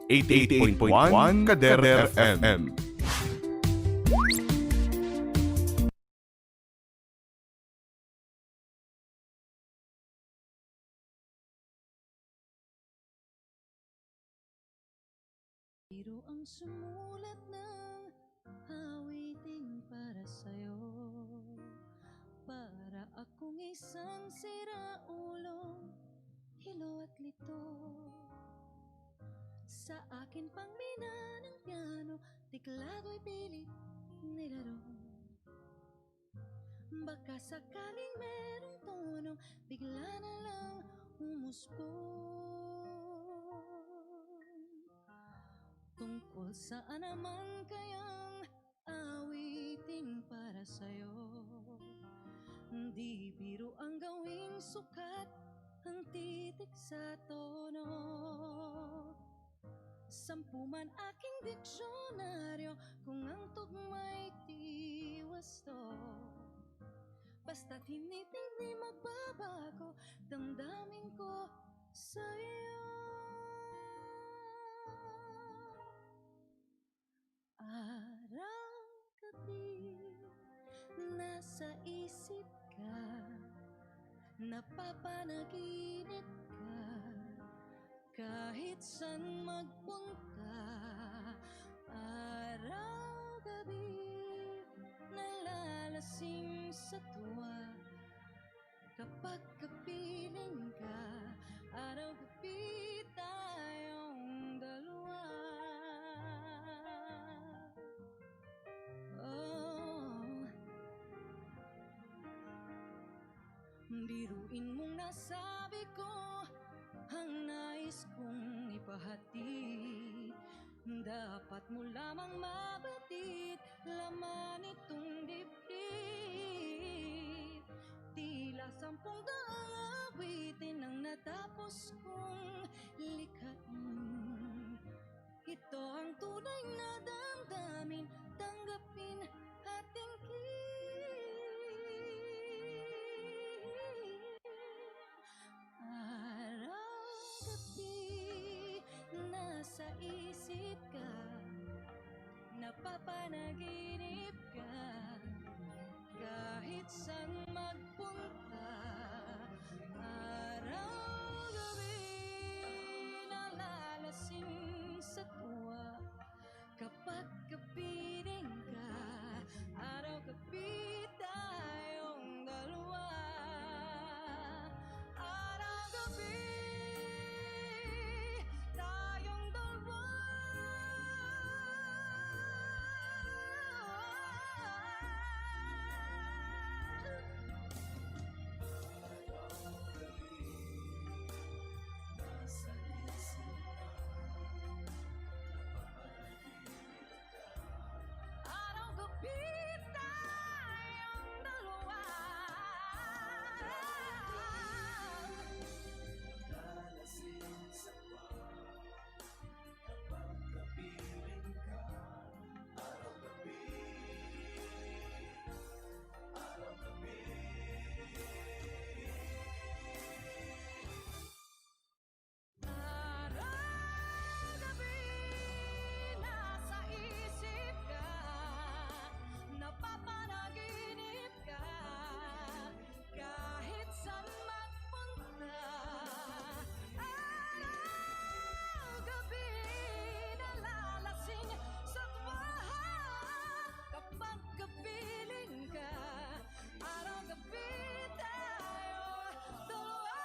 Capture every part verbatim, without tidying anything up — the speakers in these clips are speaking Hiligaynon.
eighty-eight point one Kader F M. Pero ang sumulat ng awiting para sa'yo, para akong isang sira ulo, hilo at lito. Sa akin pang mina ng piano, tiklado'y pilit nilaro. Baka sakaling merong tono, bigla na lang umusbong. Tungkol saan naman kayang awiting para sa'yo? Di biro ang gawing sukat ang titik sa tono. Sampu man aking diksyonaryo kung ang tugma'y tiwasto. Basta't hiniting di magbabago, damdamin ko sa'yo. Araw-gabi, nasa isip ka, napapanaginip ka, kahit san magpunta. Araw-gabi, nalalasing sa tuwa, kapag kapiling ka, araw-gabi tayong dalawa. Oh. Biruin mong nasabi ko ang nais kong ipahatid. Dapat mo lamang mabatid laman itong dibdib. Tila sampung daang awitin ang natapos kong likhain. Ito ang tunay na damdamin, tanggapin at tingin. Araw-gabi, nasa isip ka, napapanaginip ka, kahit san magpunta. Araw-gabi, nalalasing sa tuwa, kapag kapiling ka, araw-gabi tayong dalawa. Araw-gabi tayong dalawa. Araw-gabi tayong dalawa. Naglalasing sa pag-, kapag kapiling ka. Araw-gabi, araw-gabi. Araw-gabi, nasa isip ka, napapanaginip ka, kahit san magpunta. Araw-gabi, nalalasing sa tuwa, kapag kapiling ka. Araw-gabi tayo dalawa.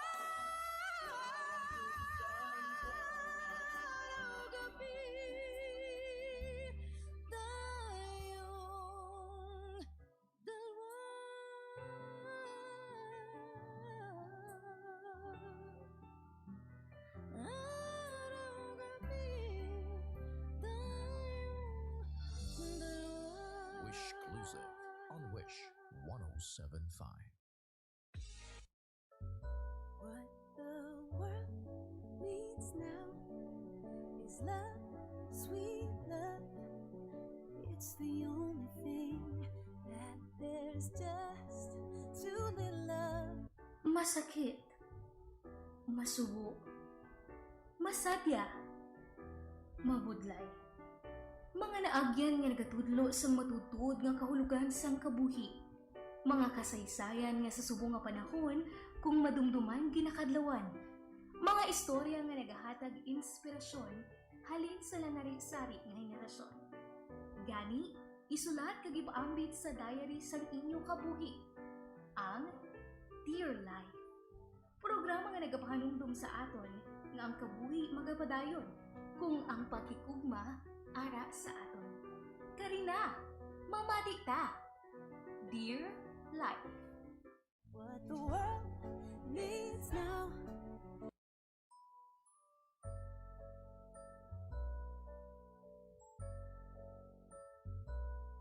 Araw-gabi tayong dalawa. Araw-gabi tayong dalawa. Wish Closet on Wish one oh seven five. What the world needs now is love, sweet love. It's the only thing that there's just too little of. Masakit, masubo, masadya, Mabudlay. Mga naagyan nga nagatudlo sang matuod-tuod nga kahulogan sang kabuhi. Mga kasaysayan nga sa subong nga panahon kung madumduman ginakadlawan. Mga istorya nga nagahatag inspirasyon halin sa lanari-sari nga henerasyon. Gani, isulat kag ipaambit sa diary sang inyo kabuhi. Ang Dear Life. Programa nga nagapahanumdom sa aton nga ang kabuhi magapadayon kung ang paghigugma ara sa aton. Kari na, mamati ta! Dear Life. What the world needs now.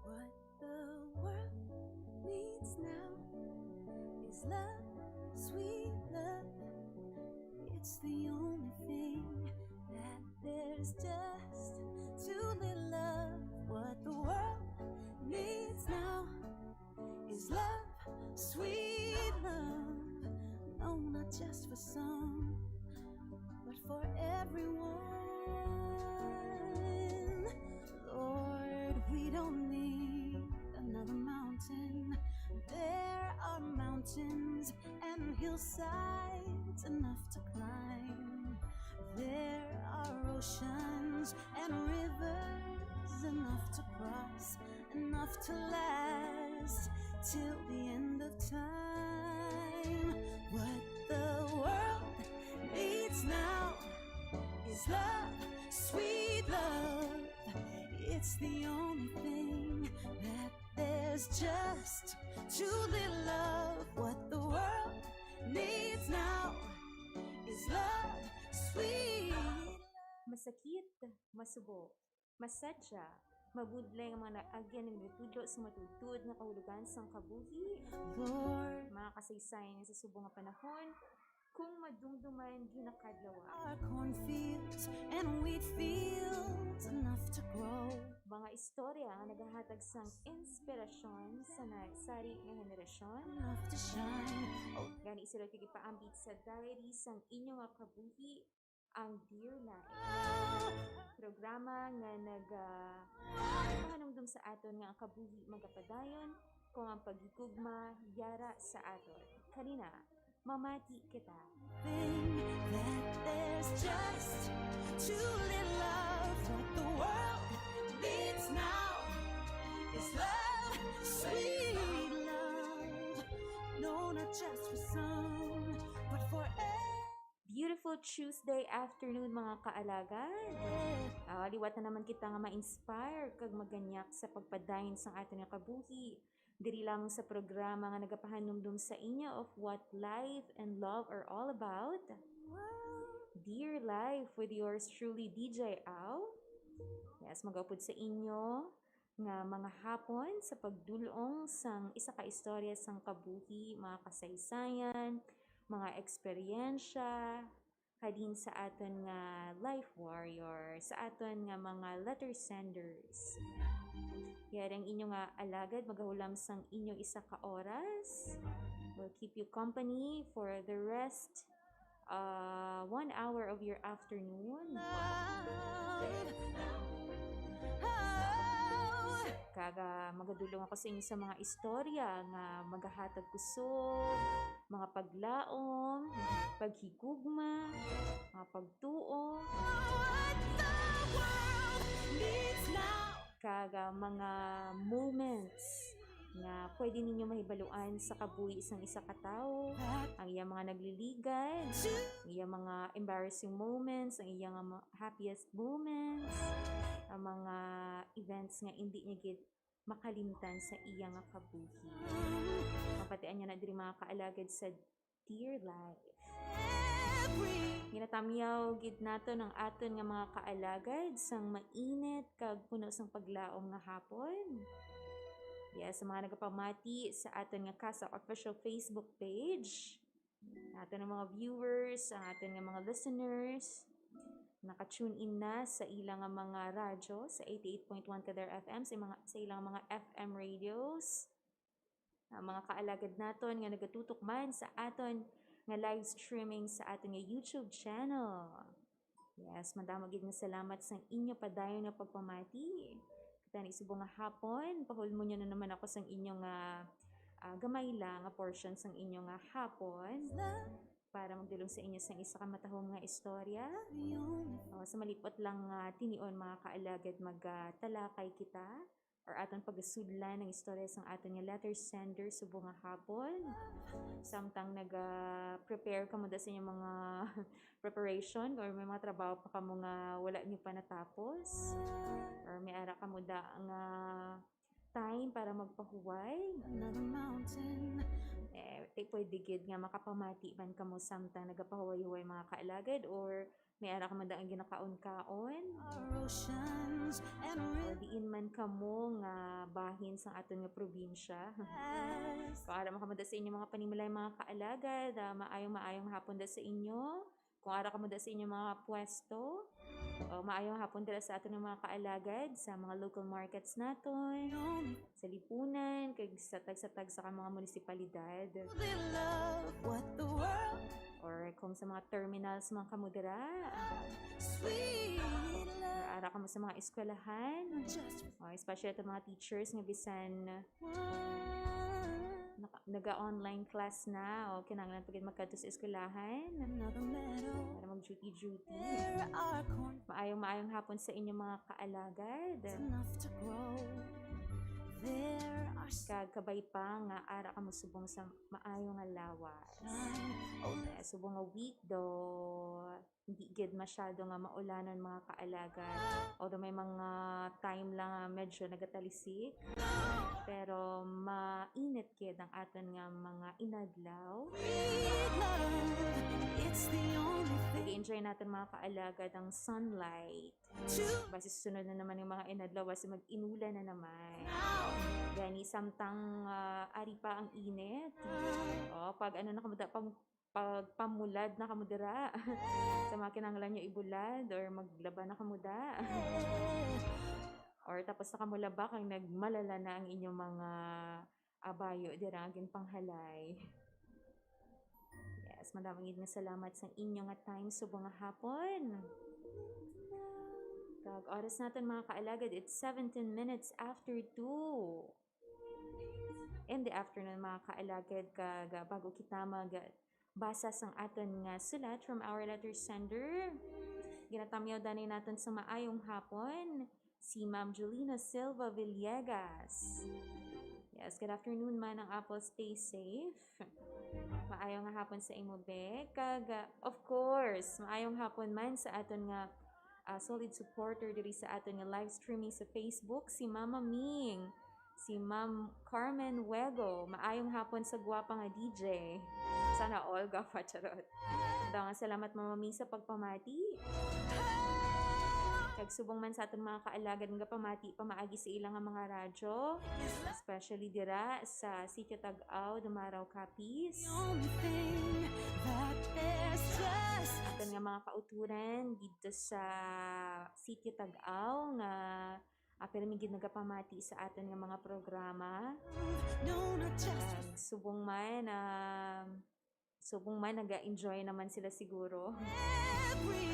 What the world needs now is love, sweet love. It's the only thing that there's just too little of. What the world needs now is love, sweet love. No, not just for some, but for everyone. Lord, we don't need another mountain. There are mountains and hillsides enough to climb. There are oceans and rivers enough to cross, enough to last till the end of time. What the world needs now is love, sweet love. It's the only thing that there's just too little of. What the world needs now is love, sweet love. Masakit, masubo, masadya, mabudlay nga mga naagyan nga nagtudlo sa matuod-tuod nga kahulogan sang kabuhi. Lord. Mga kasaysayan sa subong nga panahon, kung madumduman ginakadlawan. Our cornfields and wheat fields enough to grow. Mga istorya nga nagahatag sang inspirasyon sa na-, sari nga henerasyon. Enough to shine. Oh. Gani, isulat kag ipaambit sa diary sang inyo nga kabuhi, ang Dear Life. Programa nga nag, ah, pahanumdom sa aton nga ang kabuhi magapadayon kung ang paghigugma yara sa aton. Kari na, mamati kita. Thing that there's just too little of. What the world needs now is love, sweet love. No, not just for some, but for everyone. Beautiful Tuesday afternoon, mga kaalagad. Ah, liwat na naman kita nga ma-inspire kag maganyak sa pagpadayon sang aton nga kabuhi. Diri lamang sa programa nga nagapahanumdom sa inyo of what life and love are all about. Dear Life with yours truly, D J Au. Yes, magaupod sa inyo nga mga hapon sa pagdul-ong sang isa ka istorya sang kabuhi, mga kasaysayan, mga eksperyensya, halin sa aton nga life warrior, sa aton nga mga letter senders. Yari ang inyo nga alagad, magahulam sang inyo isa ka oras. We'll keep you company for the rest, uh, one hour of your afternoon. Love. Oh. Kag, ah, magadul-ong ako sa inyo sa mga istorya nga magahatag kusog, mga paglaom, paghigugma, mga pagtuo. What the world needs now. Kag, ah, mga moments nga pwede ninyo mahibaluan sa kabuhi sang isa ka tawo, ang iyang mga nagliligad, ang iyang mga embarrassing moments, ang iyang mga happiest moments, ang mga events nga indi niya gid makalimtan sa iya nga kabuhi. Mapatian niya na diri, mga kaalagad sa Dear Life. Ginatamyaw gid naton ang aton nga mga kaalagad sang mainit kag puno sang paglaom nga hapon. Yes, sa mga nagapamati sa aton nga Kasa Official Facebook page, aton nga mga viewers, ang aton nga mga listeners, naka-tune in na sa ilang nga mga radyo, sa eighty-eight point one Kadar F M, sa mga, sa ilang mga F M radios. Ang mga kaalagad naton nga nagatutok man sa aton nga live streaming sa aton nga YouTube channel. Yes, madamo gid nga salamat sang inyo padayon nga pagpamati. Gani subong nga hapon, pahulmo niyo na naman ako sang inyo nga, ah, gamay lang nga portion sang inyo nga hapon para magdulong sa inyo sang isa ka matahom nga istorya. O, sa malipot lang nga tinion, mga kaalagad, magtalakay kita or aton pagasudlan ang istorya sang aton nga letter sender subong nga hapon. Samtang naga-prepare kamo da sa inyong mga preparation or may mga trabaho pa kamo nga wala niyo pa natapos, or may ara kamo da nga time para magpahuway. Another mountain. Eh, di pwede gid nga makapamati man kamo samtang nagapahuway-huway, mga kaalagad, or may ara kamo da ang ginakaon-kaon. Our oceans and Or rivers. Diin man kamo nga bahin sang aton nga probinsya. Kung ara man kamo da sa inyong mga panimalay, mga kaalagad, ah, maayong, maayong hapon da sa inyo. Kung ara kamo da sa inyong mga pwesto, o, maayong hapon dira sa aton nga mga kaalagad sa mga local markets naton, sa lipunan, kag sa tagsa-tagsa ka mga munisipalidad. They love what the world Or kung sa mga terminals man kamo dira, sweet or love. Ara kamo sa mga eskwelahan, Just o, especially ato mga teachers nga bisan one. Naka-, naga-online class na, o kinahanglan pa gid magkadto sa eskwelahan Another meadow. Para mag-duty-duty. There are corn Maayong, maayong hapon sa inyo, mga kaalagad. Enough to grow. There are s- Kag kabay pa nga ara kamo subong sa maayo nga lawas. Shine. Oh, Eh, subong nga week do, hindi gid masyado nga maulanon, mga kaalagad. Although may mga time lang nga medyo nagatalisik, pero mainit gid ang aton nga mga inadlaw. Sweet love, it's the only thing. Nag-enjoy natin, mga kaalagad, ang sunlight. Basi sunod na naman ang mga inadlaw, basi mag-inulan na naman. Gani, samtang, ah, ari pa ang init. O, pag ano na kamo da, pag, pagpamulad na kamo dira. Sa mga kinahanglan nyo ibulad or maglaba na kamo da. Or tapos na kamo laba, kag nagmalala na ang inyong mga, ah, bayo dira nga ginpanghalay. Yes, madamo gid nga salamat sa inyo nga time subong nga hapon. Kag oras naton, mga kaalagad, it's seventeen minutes after two in the afternoon, mga kaalagad. Kag, ah, bago kita magbasa sang aton nga sulat from our letter sender, ginatamyaw danay naton sa maayong hapon si Ma'am Julina Silva Villegas. Yes, good afternoon, Manang Apple. Stay safe. Maayong hapon sa imo, be. Kag, uh, of course, maayong hapon man sa aton nga, uh, solid supporter diri sa aton nga live streaming sa Facebook, si Mama Ming, si Ma'am Carmen Wego. Maayong hapon sa gwapa nga D J. Sana all gwapa, charot. Daw nga salamat, Mama Ming, sa pagpamati. Kag subong man sa aton mga kaalagad nga pamati pamaagi sa ila nga mga radyo, especially dira sa Sitio Tag-aw, Dumaraw, Capiz. The only thing that there's just Aton nga mga kauturan dito sa Sitio Tag-aw nga, ah, pirmi gid nagapamati sa aton nga mga programa. No, not just Kag subong man, ah, subong man, naga-enjoy naman sila siguro. Every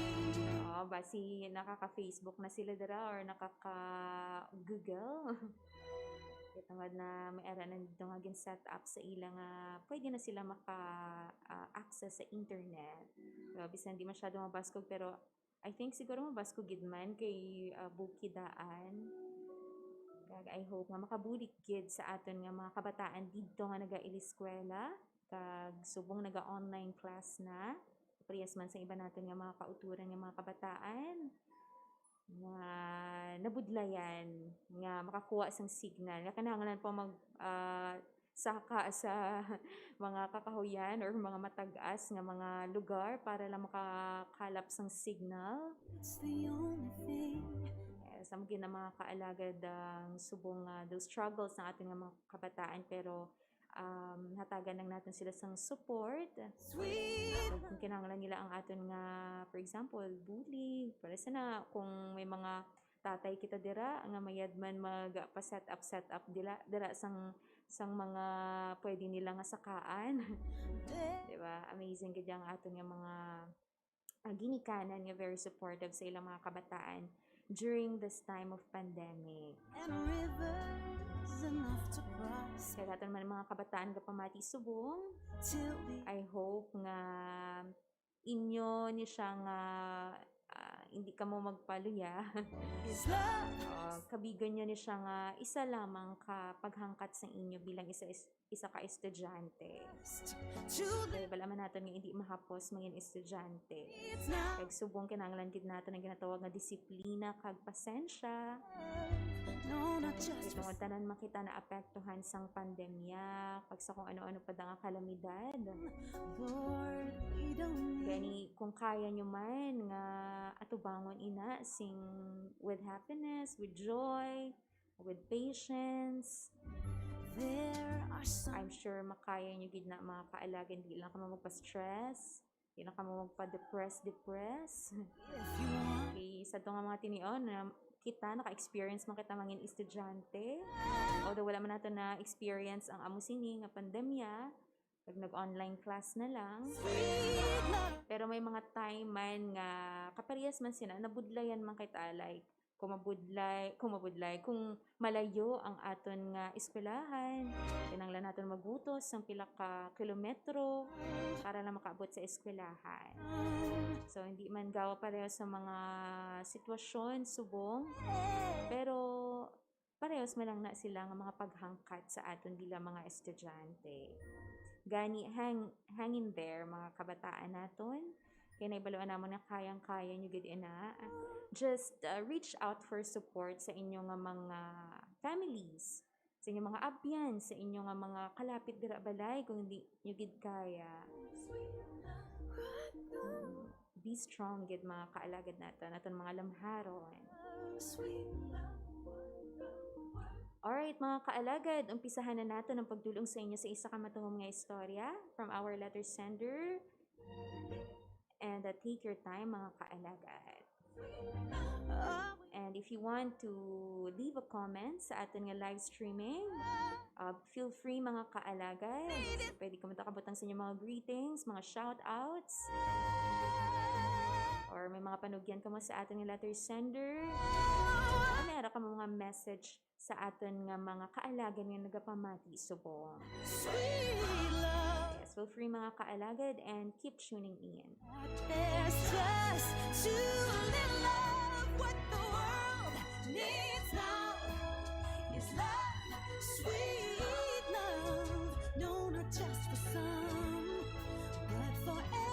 Oh, basi nakaka-Facebook na sila dira or nakaka-Google. Kaya tungod na may ara na dito nga gin-set up sa ila nga pwede na sila maka, ah, access sa internet. So, bisan di masyado mabaskog, pero I think siguro mabaskog gid man kay, ah, bukid daan. Kag I hope nga makabulig gid sa aton nga mga kabataan didto nga nagailiskwela. Kag subong naga-online class na, parehas man sa iba naton nga mga kauturan nga mga kabataan nga nabudlayan nga makakuha sang signal, nga kinahanglan pa mag, ah, saka sa mga kakahuyan or mga matag-as nga mga lugar para lang makakalap sang signal. It's the only thing. Yes, amo gid na, mga kaalagad, ang subong nga those struggles ng ating mga kabataan, pero um, hatagan lang natin sila sang support. Sweet. Kung kinahanglan nila ang aton nga, for example, bully, para sana kung may mga tatay kita dira nga mayad man magpa-set up, set up dila, dira sang, sang mga pwede nila nga sakaan. Di ba? Amazing gid ang aton nga mga ah, ginikanan nga very supportive sa ilang mga kabataan during this time of pandemic. And rivers enough to cross. Kaya daton man mga kabataan nga pamati subong, till the I hope nga inyo ni siya nga, ah, hindi kamo magpaluya. Is love. Ah, kabigon nyo ni siya nga isa lamang ka paghangkat sa inyo bilang isa is-, isa ka estudyante. Kay bala man naton nga hindi mahapos mangin estudyante. Kag subong kinahanglan gid naton ang ginatawag nga disiplina kag pasensya. Kay tungod tanan man kita naapektuhan sang pandemya, kag sa kung ano-ano pa da nga kalamidad. Gani, kung kaya nyo man nga atubangon ina sing with happiness, with joy, with patience. I'm sure makaya nyo gid na, mga kaalagad, di lang kamo magpa-stress, di lang kamo magpa-depress, depress. Kay sa to nga mga tinion na kita naka-experience man kita mangin estudyante. Although wala man nato na experience ang amo sini nga pandemya, kag nag-online class na lang. Pero may mga time man nga kaparehas man sina, nabudlayan man kita, like, kung mabudlay, kung mabudlay, kung malayo ang aton nga eskwelahan, kinahanglan naton magutos sang pila ka kilometro para lang makaabot sa eskwelahan. So, hindi man gawa pareho sa mga sitwasyon subong, pero parehas man lang na sila nga mga paghangkat sa aton bilang mga estudyante. Gani, hang, hang in there, mga kabataan naton. Kay naibaluan namon nga kayang-kaya nyo gid ina. Just, uh, reach out for support sa inyo nga mga families, sa inyo mga abyan, sa inyo nga mga kalapit dira balay kung hindi nyo gid kaya. Be strong gid, mga kaalagad naton, aton mga lamharon. Alright, mga kaalagad, umpisahan na naton ang pagdulong sa inyo sa isa ka matuhom nga istorya from our letter sender. And, uh, take your time, mga kaalagad. And if you want to leave a comment sa aton nga live streaming, uh, feel free, mga kaalagad. So, pwede kamo ta kabutang sa inyong mga greetings, mga shoutouts, or may mga panugyan kamo sa aton nga letter sender. May ara kamo mga message sa aton nga mga kaalagad nga nagapamati subong. Sweet love. Yes, feel free, mga kaalagad, and keep tuning in. There's just to live love. What the world needs now is love, sweet love. No, not just for some, but for every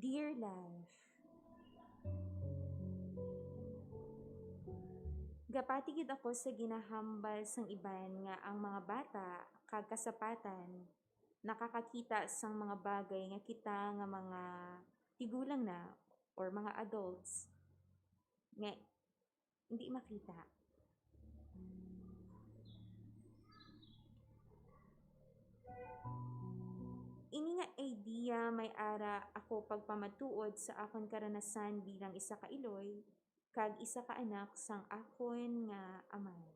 Dear life, gapati gid ako sa ginahambal sang iban nga ang mga bata kag kasapatan nakakakita sang mga bagay nga kita nga mga tigulang na or mga adults nga hindi makita. Ini nga idea may ara ako pagpamatuod sa akon karanasan bilang isa ka iloy kag isa ka anak sang akon nga amay.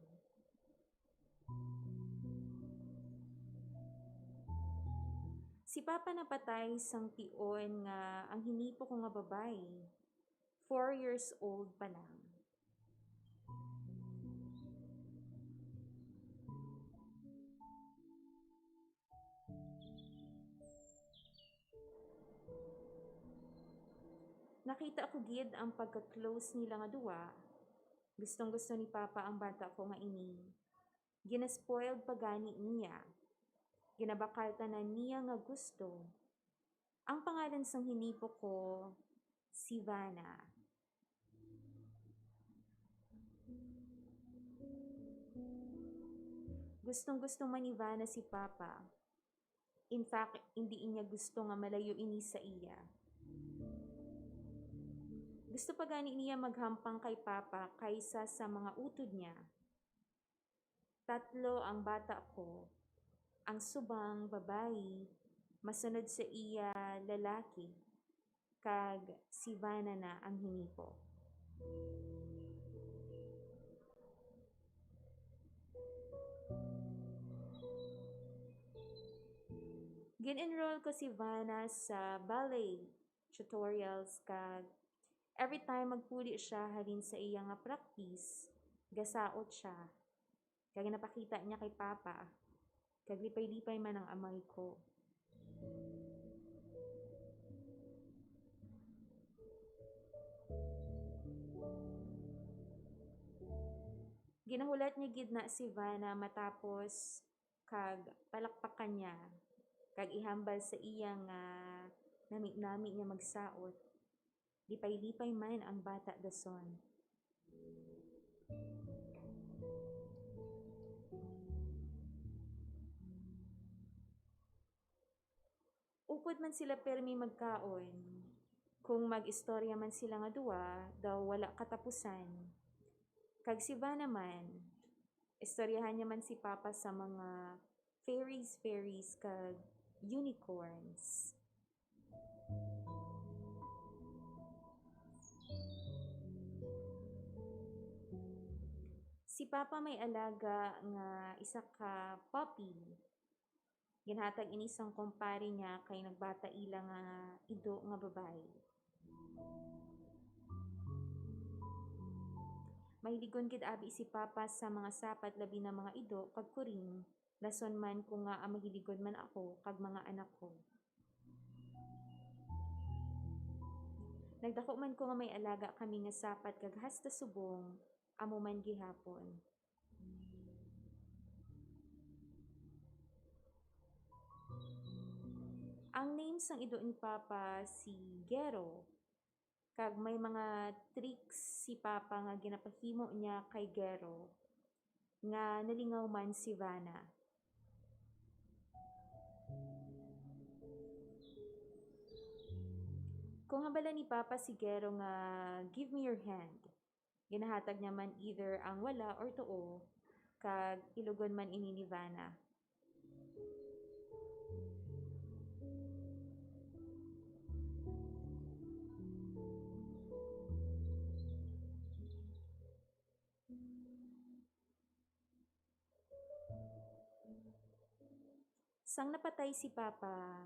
Si Papa napatay sang tion nga ang hinipo ko nga babayi, four years old pa lang. Nakita ko gid ang pagka-close nila nga duwa. Gustong-gusto ni Papa ang bata ko nga ini. Ginaspoiled pa gani niya. Ginabakal tanan niya nga gusto. Ang pangalan sang hinipo ko, si Vana. Gustong-gusto man ni Vana si Papa. In fact, hindi niya gusto nga malayo ini sa iya. Gusto pa gani niya maghampang kay Papa kaysa sa mga utod niya. Tatlo ang bata ko. Ang subang babayi, masunod sa iya lalaki, kag si Vana na ang hinipo. Gin-enroll ko si Vana sa ballet tutorials, kag every time magpuli siya halin sa iya nga practice, gasaot siya. Kag napakita niya kay Papa, kag lipay-lipay man ang amay ko. Ginahulat niya gid na si Vana matapos, kag palakpakan niya, kag ihambal sa iya nga nami-nami niya magsaot. Lipay-lipay man ang bata dason. Upod man sila pirmi magkaon. Kung mag-istorya man sila nga duwa, daw wala katapusan. Kag si Vana man, istoryahan niya man si Papa sa mga fairies, fairies, kag unicorns. Si Papa may alaga nga isa ka puppy. Ginhatag ini sang kumpare niya kay nagbata ila nga ido nga babayi. Mahiligon gid abi si Papa sa mga sapat, labi na mga ido kag kuring, lason man ko nga mahiligon man ako kag mga anak ko. Nagdako man ko nga may alaga kami nga sapat kag hasta subong, amo man gihapon. Ang name sang ido ni Papa si Gero, kag may mga tricks si Papa nga ginapahimo niya kay Gero nga nalingaw man si Vana. Kung hambalan ni Papa si Gero nga, "Give me your hand," ginahatag niya man either ang wala or tuo, kag ilugon man ini ni Vana. Sang napatay si Papa,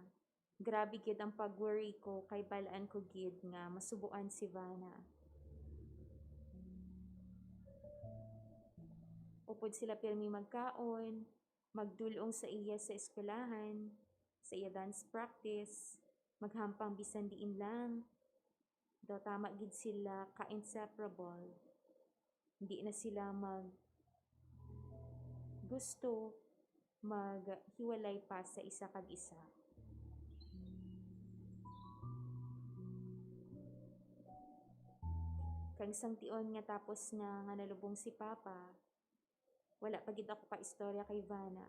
grabe gid ang pag-worry ko kay bal-an ko gid nga masubuan si Vana. Upod sila pirmi magkaon, magdul-ong sa iya sa eskwelahan, sa iya dance practice, maghampang bisan diin lang. Daw tama gid sila ka inseparable. Hindi na sila mag-, gusto maghiwalay pa sa isa kag isa. Kag sang tion nga tapos na nga nalubong si Papa, wala pa gid ako kaistorya kay Vana.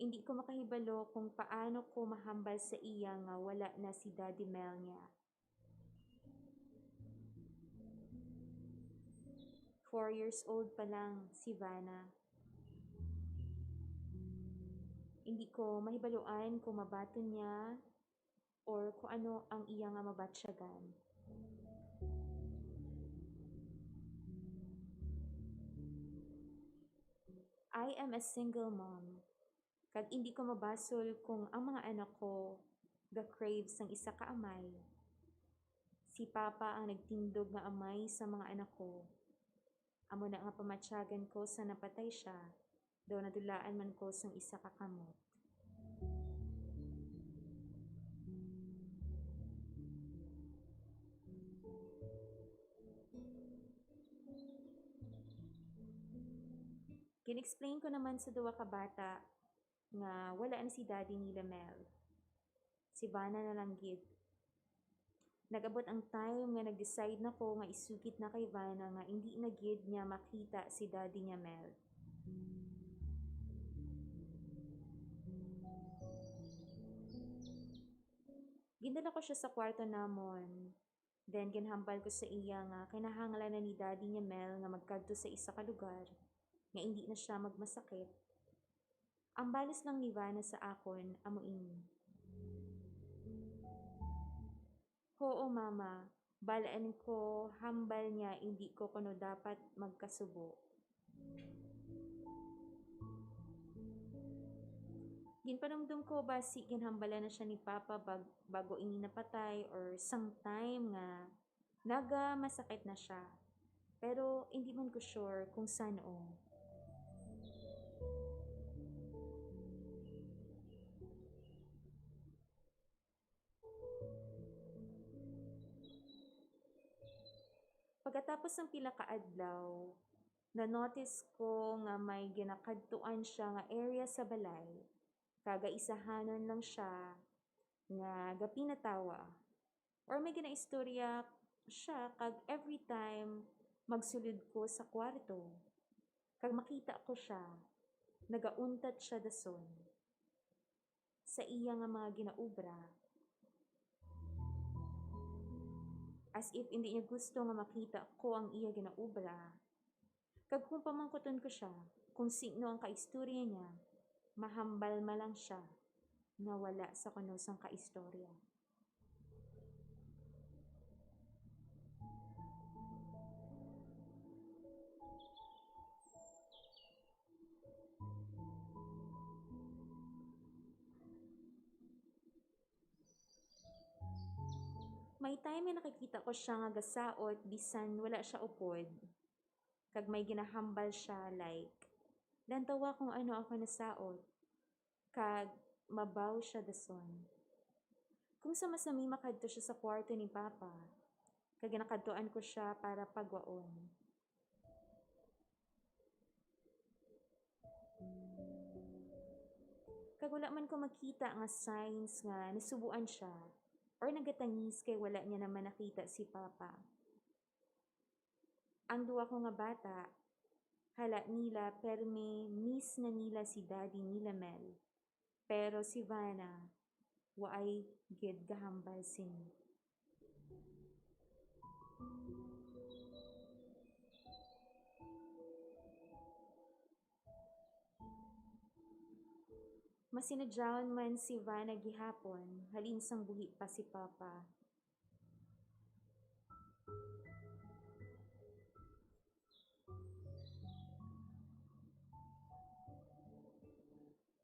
Indi ko makahibalo kung paano ko mahambal sa iya nga wala na si Daddy Mel niya. Four years old pa lang si Vana. Indi ko mahibaluan kung mabaton niya or kung ano ang iya nga mabatyagan. I am a single mom, kag indi ko mabasol kung ang mga anak ko ga-crave sang isa ka amay. Si Papa ang nagtindog nga amay sa mga anak ko. Amo na nga pamatyagan ko sa napatay siya, daw nadulaan man ko sang isa ka kamot. Gin-explain ko naman sa duha ka bata nga wala na si Daddy nila Mel. Si Vana na lang gid. Nag-abot ang time nga nag-decide na ko nga isugid na kay Vana nga indi na gid niya makita si Daddy niya Mel. Gindala ko siya sa kwarto namon. Then, ginhambal ko sa iya nga kinahanglan na ni Daddy niya Mel nga magkadto sa isa ka lugar nga indi na siya magmasakit. Ang balos lang ni Vana sa akon amo ini. "Hoo, Mama. Balaan ko hambal niya indi ko kuno dapat magkasubo." Ginpanumdom ko basi ginhambalan na siya ni Papa bag-, bago ini napatay or sang time nga nagamasakit na siya. Pero hindi man ko sure kung san-o. Pagkatapos ng pila ka adlaw, na-notice ko nga may ginakadtuan siya nga area sa balay, kag gaisahanon lang siya nga gapinatawa. Or may ginaistorya siya, kag every time magsulod ko sa kwarto, kag makita ko siya, nagauntat siya dason sa iya nga mga ginaobra. As if indi niya gusto nga makita ko ang iya ginaobra. Kag kung pamangkuton ko siya kung sino ang kaistorya niya, mahambal man lang siya nga wala sa kuno sang kaistorya. May time nga nakikita ko siya nga gasaot bisan wala siya upod. Kag may ginahambal siya, like, "Lantawa kung ano ako nasaot." Kag mabaw siya dason. Kung sa masami, makadto siya sa kwarto ni Papa, kag ginakadtuan ko siya para pagwaon. Kag wala man ko makita nga signs nga nasubuan siya or nagatangis kay wala niya naman nakita si Papa. Ang duha ko nga bata, hala nila permi miss na nila si Daddy nila Mel, pero si Vana waay gid gahambal sini. Masinadyaon man si Vana gihapon, halin sang buhi pa si Papa.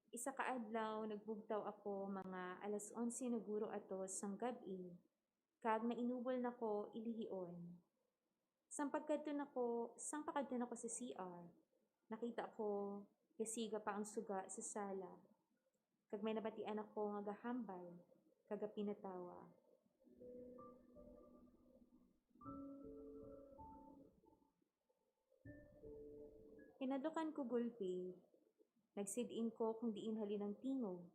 Isa ka adlaw, nagbugtaw ako mga alas onse na guro ato sang gab-i, kag nainubol na ko ilihion. Sang pagkadto nako, sang pakadto nako sa C R, nakita ko gasiga pa ang suga sa sala, kag may nabatian ako nga gahambal kag gapinatawa. Hinadlukan ko gulpi. Nagsid-ing ko kung diin halin ang tingog,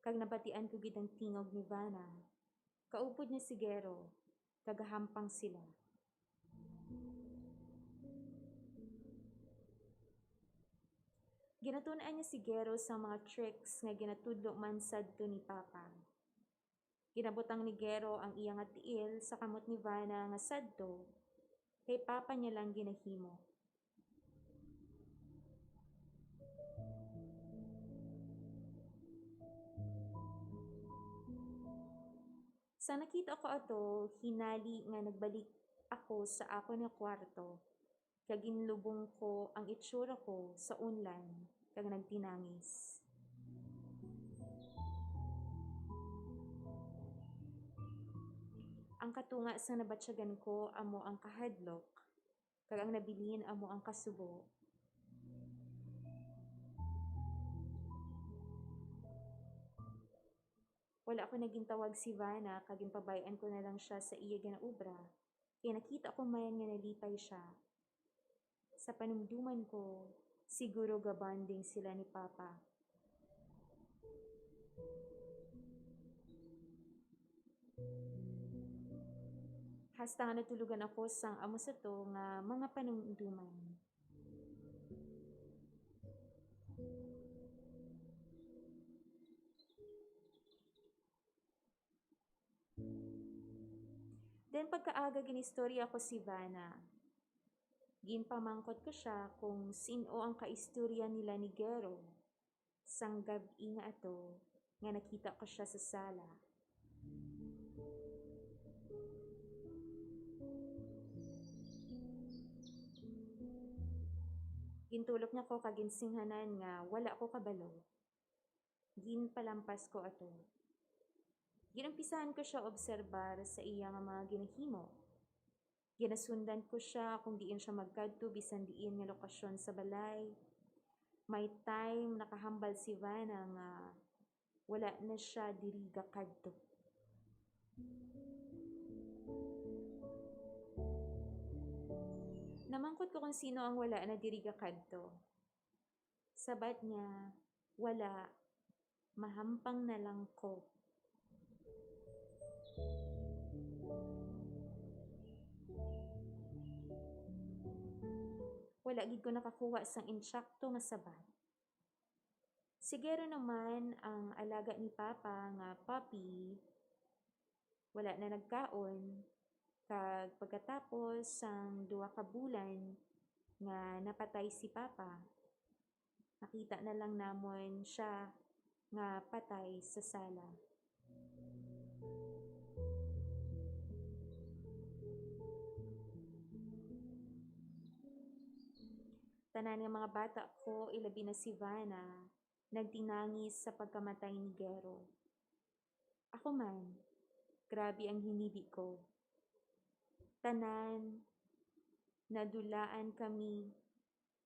kag nabatian ko gid ang tingog ni Vana. Kaupod niya si Gero, kag gahampang sila. Ginatun-an niya si Gero sang mga tricks nga ginatudlo man sadto ni Papa. Ginabutang ni Gero ang iya nga tiil sa kamot ni Vana nga sadto, kay Papa niya lang ginahimo. Sa nakita ko ato, hinali nga nagbalik ako sa akon nga kwarto, kag ginlubong ko ang itsura ko sa unlan kag nagtinangis. Ang katunga sa nabatyagan ko amo ang kahadlok, kag ang nabilin amo ang kasubo. Wala ko na gintawag si Vana, kag ginpabay-an ko na lang siya sa iya ginaobra, kay nakita ko man nga nalipay siya. Sa panumduman ko, siguro ga-bonding sila ni Papa. Hasta nga natulogan ako sang amo sa to nga mga panumduman. Then pagkaaga ginistorya ko si Vana. Ginpamangkot ko siya kung sin-o ang kaistorya nila ni Gero sang gab-i nga ato nga nakita ko siya sa sala. Gintulok niya ko kag ginsinghanan nga wala ko kabalo. Ginpalampas ko ato. Ginumpisahan ko siya obserbar sa iya nga mga ginahimo. Ginasundan ko siya kung diin siya magkadto bisan diin nga lokasyon sa balay. May time nakahambal si Vana nga wala na siya diri gakadto. Namangkot ko kung sino ang wala na diri gakadto. Sabat niya, "Wala, mahampang na lang ko." Wala gid ko nakakuha sang insakto nga sabat. Si Gero naman ang alaga ni Papa nga puppy, wala na nagkaon, kag pagkatapos sang duha ka bulan nga napatay si Papa, nakita na lang namon siya nga patay sa sala. Tanan nga mga bata ko, ilabi na si Vana, nagtinangis sa pagkamatay ni Gero. Ako man, grabe ang hinibi ko. Tanan, nadulaan kami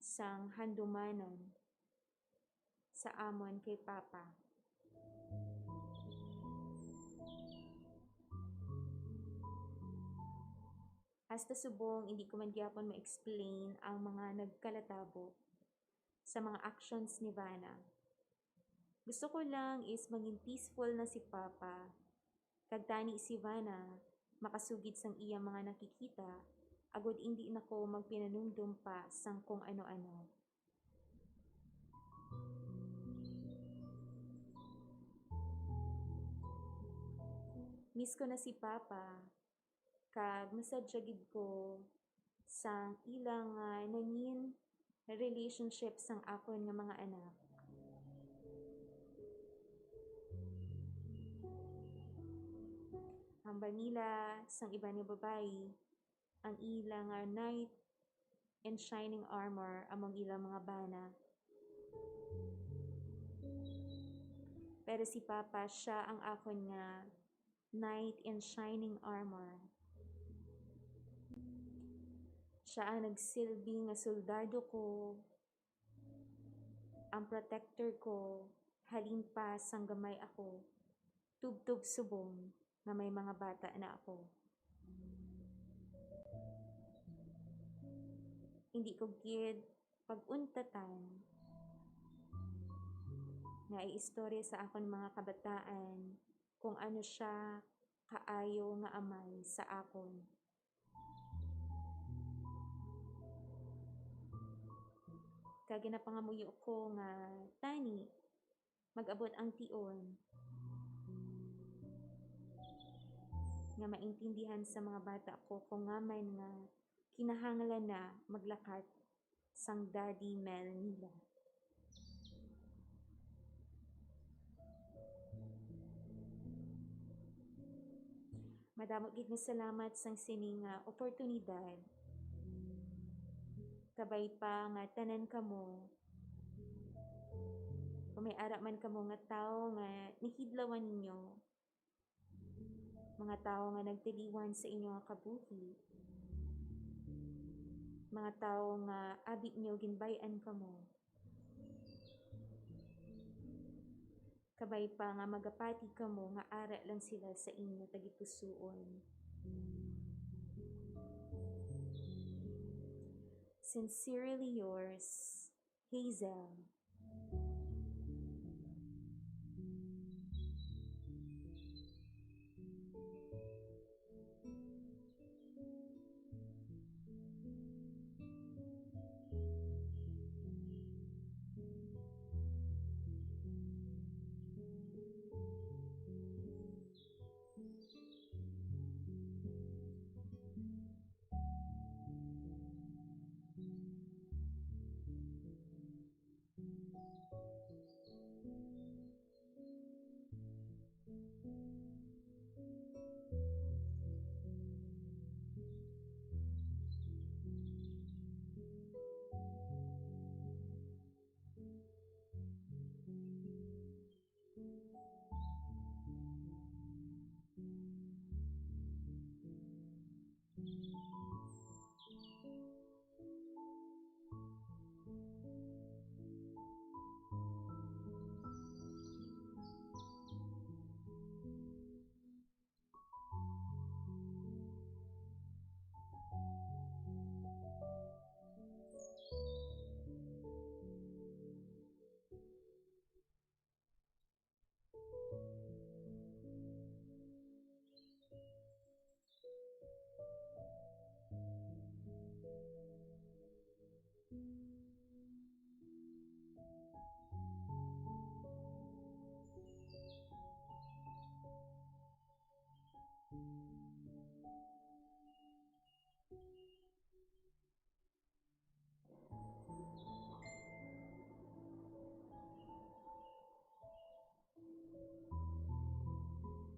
sang handumanan sa amon kay Papa. Hasta subong, hindi ko man gyapon ma-explain ang mga nagkalatabo sa mga actions ni Vana. Gusto ko lang is maging peaceful na si Papa, kag tani si Vana makasugid sang iya mga nakikita, agod indi na ko magpinanumdom pa sang kung ano-ano. Miss ko na si Papa, kag masadya gid ko sang ila nga nangin relationship sang akon nga mga anak. Hambal nila sang iban nga babayi, ang ila nga knight in shining armor among ilang mga bana. Pero si Papa, siya ang akon nga knight in shining armor. Siya ang nagsilbi nga soldado ko, ang protector ko, halin pa sang gamay ako, tubtob subong nga may mga bata na ako. Hindi ko gid pag-untatan nga iistorya sa akon mga kabataan kung ano siya kaayo nga amay sa akon. Kag ginapangamuyo ko nga tani mag-abot ang tion nga maintindihan sa mga bata ko kung ngaman nga kinahanglan na maglakat sang Daddy Mel nila. Madamo gid nga salamat sang sini nga oportunidad. Kabay pa nga tanan kamo, kung may ara man kamo nga tawo nga nahidlawan ninyo, mga tawo nga nagtiliwan sa inyo nga kabuhi, mga tawo nga abi nyo ginbay-an kamo, kabay pa nga magapati kamo nga ara lang sila sa inyo tagipusoon. Sincerely yours, Hazel.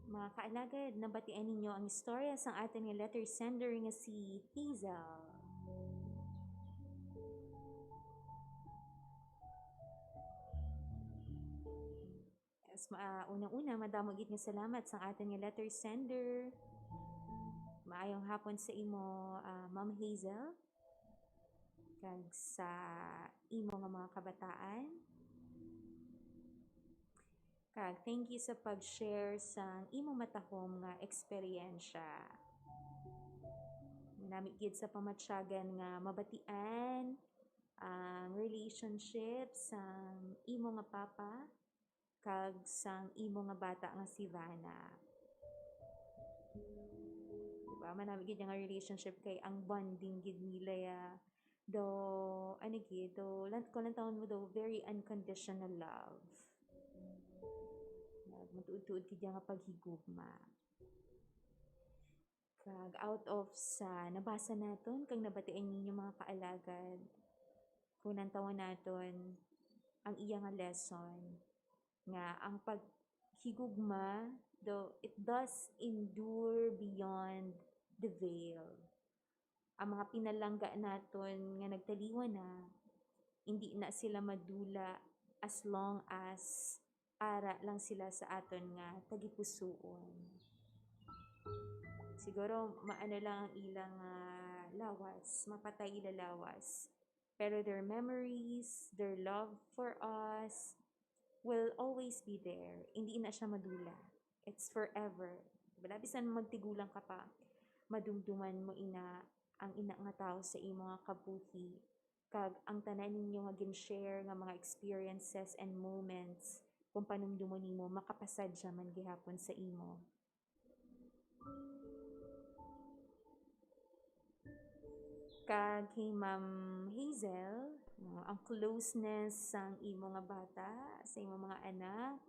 Mga kaalagad, nabatian ninyo ang istorya sang aton nga letter sender nga si Hazel. Yes, ma-, ah, unang-una, madamo gid nga salamat sang aton nga letter sender. Maayong hapon sa imo, ah, Ma'am Hazel, kag sa imo nga mga kabataan. Kag thank you sa pag-share sang imo matahom nga eksperyensya. Nami gid sa pamatyagan nga mabatian ang relationship sang imo nga papa kag sang imo nga bata nga si Vanna. Diba? Manami gid nga relationship kay ang bonding gid nila ya. Do, ano gid, do, lan-, kung lantawon mo do, very unconditional love. Nag-, matuod-tuod gid ya nga paghigugma. Kag out of sa nabasa naton kag nabatian ninyo, mga kaalagad, kung lantawon naton ang iya nga lesson, nga ang paghigugma, do, it does endure beyond the veil. Ang mga pinalangga naton nga nagtaliwan na, hindi na sila madula as long as ara lang sila sa aton nga tagipusoon. Siguro maano lang ang ilang, ah, lawas, mapatay ila lawas. Pero their memories, their love for us will always be there. Hindi na siya madula. It's forever. Wala, bisan magtigulang ka pa, madumduman mo ina ang ina nga tawo sa imo nga kabuhi, kag ang tanan ninyo nga gin-share nga mga experiences and moments, kung panumdumon nimo, makapasadya man gihapon sa imo. Kag kay Ma'am Hazel, No, ang closeness sang imo nga bata sa imo mga anak,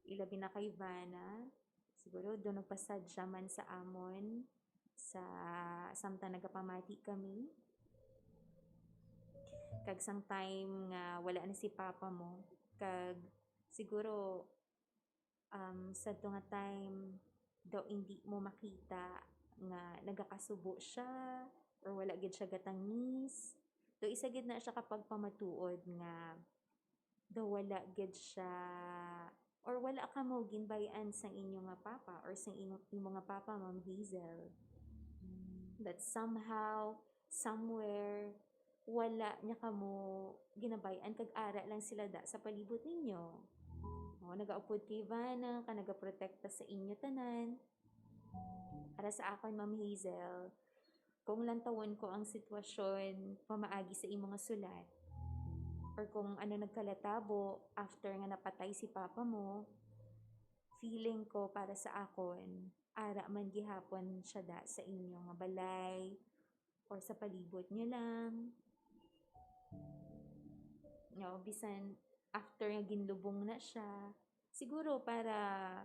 ilabi na kay Vana, siguro do nagpasadya man sa amon sa samtang nagapamati kami. Kag sang time nga wala na si papa mo, kag siguro, um, sa to nga time daw hindi mo makita nga nagakasubo siya or wala gid siya gatangis. Do isa gid na siya kapagpamatuod nga daw wala gid siya or wala ka mo ginbayan sang inyo nga papa or sang imo, imo nga papa, Ma'am Hazel. That somehow, somewhere, wala niya kamo ginabay-an kag ara lang sila da sa palibot ninyo. O, nagaupod kay Vana, ka nagaprotekta sa inyo tanan. Para sa akon, Ma'am Hazel, kung lantawon ko ang sitwasyon pamaagi sa imo nga sulat, or kung ano nagkalatabo after nga napatay si papa mo, feeling ko para sa akon, ara man gihapon siya da sa inyo nga balay or sa palibot niyo lang. No, bisan after nga ginlubong na siya, siguro para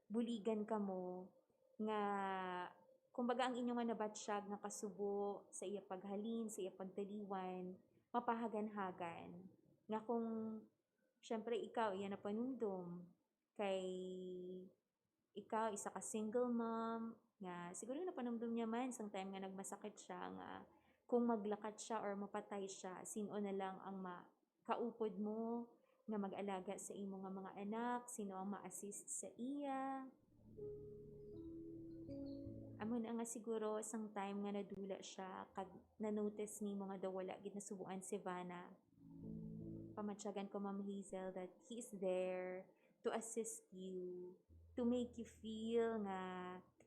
buligan kamo nga, kumbaga, ang inyo nga nabatsyag nga kasubo sa iya paghalin, sa iya pagtaliwan, mapahaganhagan. Nga kung, syempre, ikaw, iya na panumdum, kay ikaw, isa ka single mom, nga siguro napanumdum niya man sang time nga nagmasakit siya, nga kung maglakat siya or mapatay siya, sin-o na lang ang makaupod mo nga mag-alaga sa imo nga mga anak, sino ang ma-assist sa iya. Amo na nga siguro sang time nga nadula siya, kag na-notice nimo nga daw wala gid nasubuan si Vana. Pamatyagan ko, Ma'am Hazel, that he is there to assist you, to make you feel nga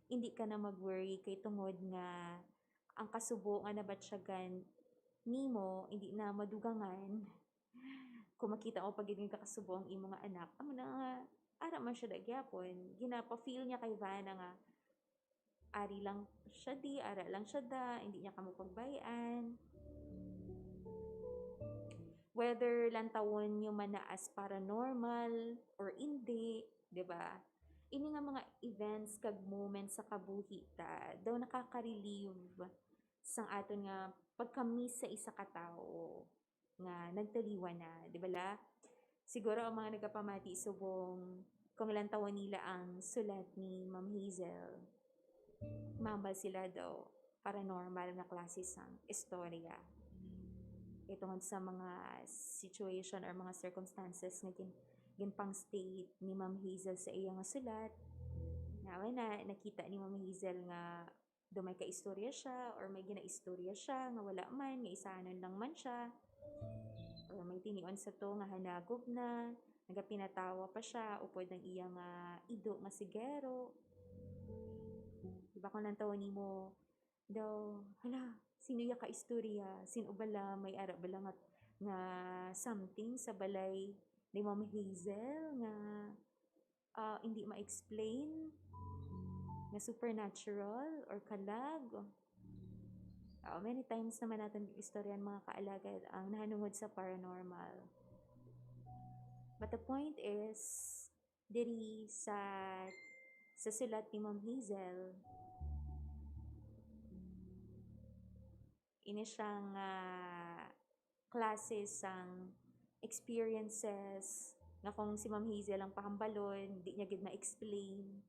hindi ka na mag-worry kay tungod nga ang kasubo nga nabatyagan nimo hindi na madugangan. Kung makita mo pa gid nga kakasubo ang imo nga anak, amo na nga, ara man siya da gyapon. Ginapa-feel niya kay Vana nga ari lang siya di, ara lang siya da, hindi niya kamo pagbayan. Whether lantawon niyo man na as paranormal or hindi, di ba? Ini nga mga events kag moments sa kabuhi ta, daw nakaka-relieve sang aton nga pagka-miss sa isa ka tawo nga nagtaliwan na, di ba la? Siguro ang mga nagapamati subong kung lantawon nila ang sulat ni Ma'am Hazel, mahambal sila daw paranormal nga klase sang istorya. Kay tungod sa mga situation or mga circumstances nga gin-, ginpang-state ni Ma'am Hazel sa iya nga sulat, nawa na nakita ni Ma'am Hazel nga daw may kaistorya siya or may ginaistorya siya nga wala man, nga isanon lang man siya. Or may tinion sa to nga hanagob na, nagapinatawa pa siya upod ang iya nga ido nga si Gero. Di ba kung lantawon nimo daw, hala, sino ya ka istorya? Sin-o bala? May ara bala nga, nga something sa balay ni Ma'am Hazel nga, ah, hindi ma-explain, nga supernatural or kalag? Ah, many times naman naton istoryan, mga kaalagad, ang nahanungod sa paranormal. But the point is, diri sa, sa sulat ni Ma'am Hazel, ini siya nga klase sang experiences nga kung si Ma'am Hazel ang pahambalon, di niya gid ma-explain.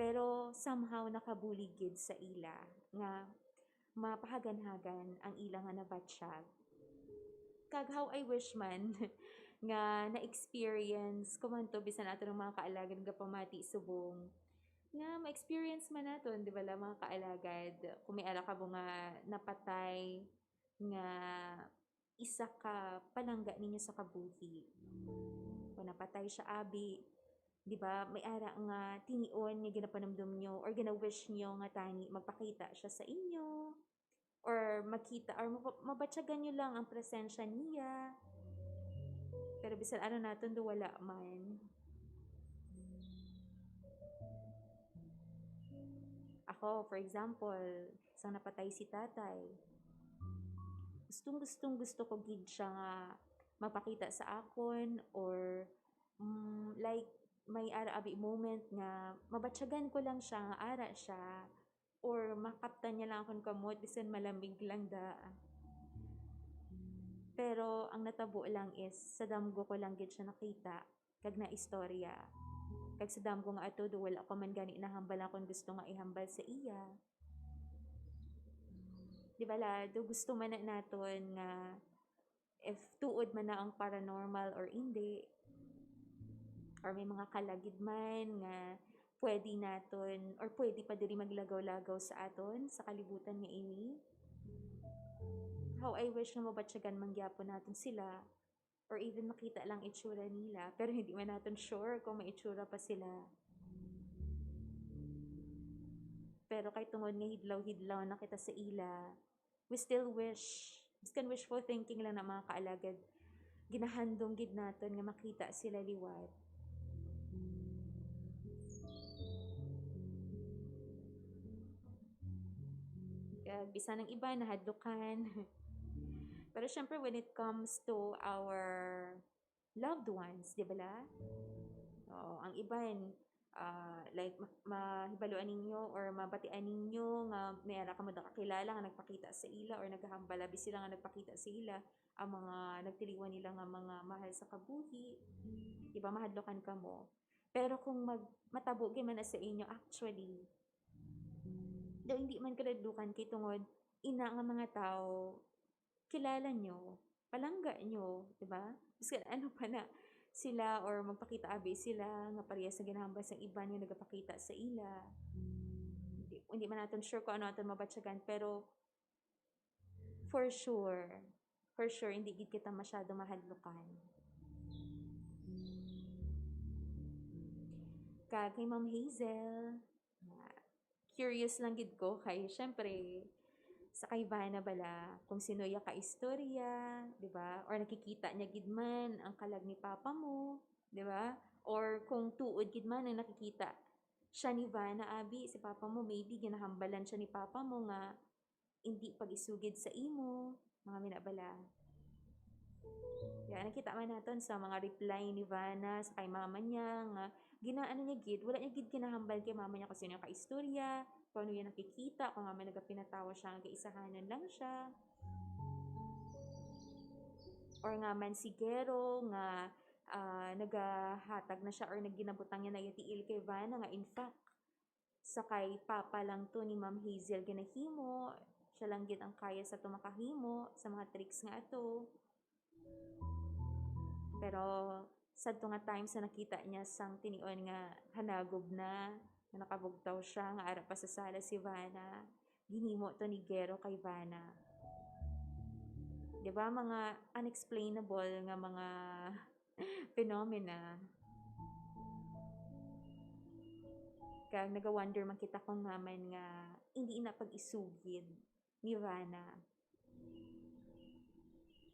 Pero somehow nakabulig gid sa ila nga mapahaganhagan ang ila nga nabatsyag. Kag how I wish man nga na-experience ko man to, bisan ato ng mga kaalagad nga pamati subong, nga ma-experience man naton, di ba la, mga kaalagad? Kung may ara kamo nga napatay nga isa ka palangga ninyo sa kabuhi, kung napatay siya abi, di ba, may ara nga tinion nga ginapanumdom nyo or gina-wish nyo nga tani magpakita siya sa inyo, or makita, or mapa-, mabatyagan nyo lang ang presensya niya. Pero bisan ano naton do, wala man. Ako, for example, sang napatay si tatay, gustong-gustong gusto ko gid siya nga mapakita sa akon, or, mm, like, may ara abi moment nga mabatyagan ko lang siya nga ara siya, or makaptan niya lang akon kamot, bisan malamig lang da. Pero ang natabo lang is, sa damgo ko lang gid siya nakita, kag naistorya. Kag sa damgo nga ato, do wala ko man gani nahambal akon gusto nga ihambal sa iya. Di ba, la, do gusto man na naton nga if tuod man na ang paranormal or indi, or may mga kalagid man nga pwede naton, or pwede pa diri maglagaw-lagaw sa aton, sa kalibutan nga ini. How I wish nga mabatyagan man gyapon naton sila, or even makita lang itsura nila, pero hindi man naton sure kung may itsura pa sila. Pero kay tungod nga hidlaw-hidlaw na kita sa ila, we still wish, biskan wishful thinking lang na, mga kaalagad, ginahandom gid naton nga makita sila liwat. Kag bisan ang iba nahadlukan. Pero syempre, when it comes to our loved ones, di ba la? Oo, ang iban, ah, like, ma-, mahibaluan ninyo or mabatian ninyo nga may ara kamo nakakilala nga nagpakita sa ila or naghahambal abi sila nga nagpakita sa ila ang mga nagtiliwan nila nga mga mahal sa kabuhi, di ba, mahadlukan kamo. Pero kung mag-, matabo gyud man na sa inyo, actually, daw hindi man kadadlukan kay tungod ina nga mga tawo, kilala nyo, palangga nyo, di ba? Bisan ano pa na sila or magpakita abi sila nga parehas sa ginahambal sang iban nga nagapakita sa ila. Hindi, hindi man naton sure kung ano aton mabatyagan, pero for sure, for sure, hindi gid kita masyado mahadlukan. Kag kay Ma'am Hazel, nga curious lang gid ko kay, syempre, sa kay Vana bala, kung sino iya ka istorya, di ba? Or nakikita niya gid man ang kalag ni Papa mo, di ba? Or kung tuod gid man ang nakikita siya ni Vana, abi, si Papa mo, maybe ginahambalan siya ni Papa mo nga hindi pag-isugid sa imo, mga minabala. Kaya nakita man naton sa mga reply ni Vana sa kay mama niya nga ginaano niya gid, wala niya gid ginahambal kay mama niya kung sino yung kaistorya, kung ano yung nakikita, kung nga man nagapinatawa siya nga gaisahanan lang siya. Or nga man si Gero nga, ah, nagahatag na siya or nagginabutang niya na yung tiil kay Vana nga in fact, sa kay Papa lang to ni Ma'am Hazel ginahimo, siya lang gid ang kaya sa to makahimo sa mga tricks nga ato. Pero sadto nga time sa nakita niya sang tinion nga hanagob na, nga nakabugtaw siya, nga ara pa sa sala si Vana, ginhimo to ni Gero kay Vana. Di ba, mga unexplainable nga mga phenomena. Kag naga-wonder man kita kung nga man nga hindi na pag-isugid ni Vana.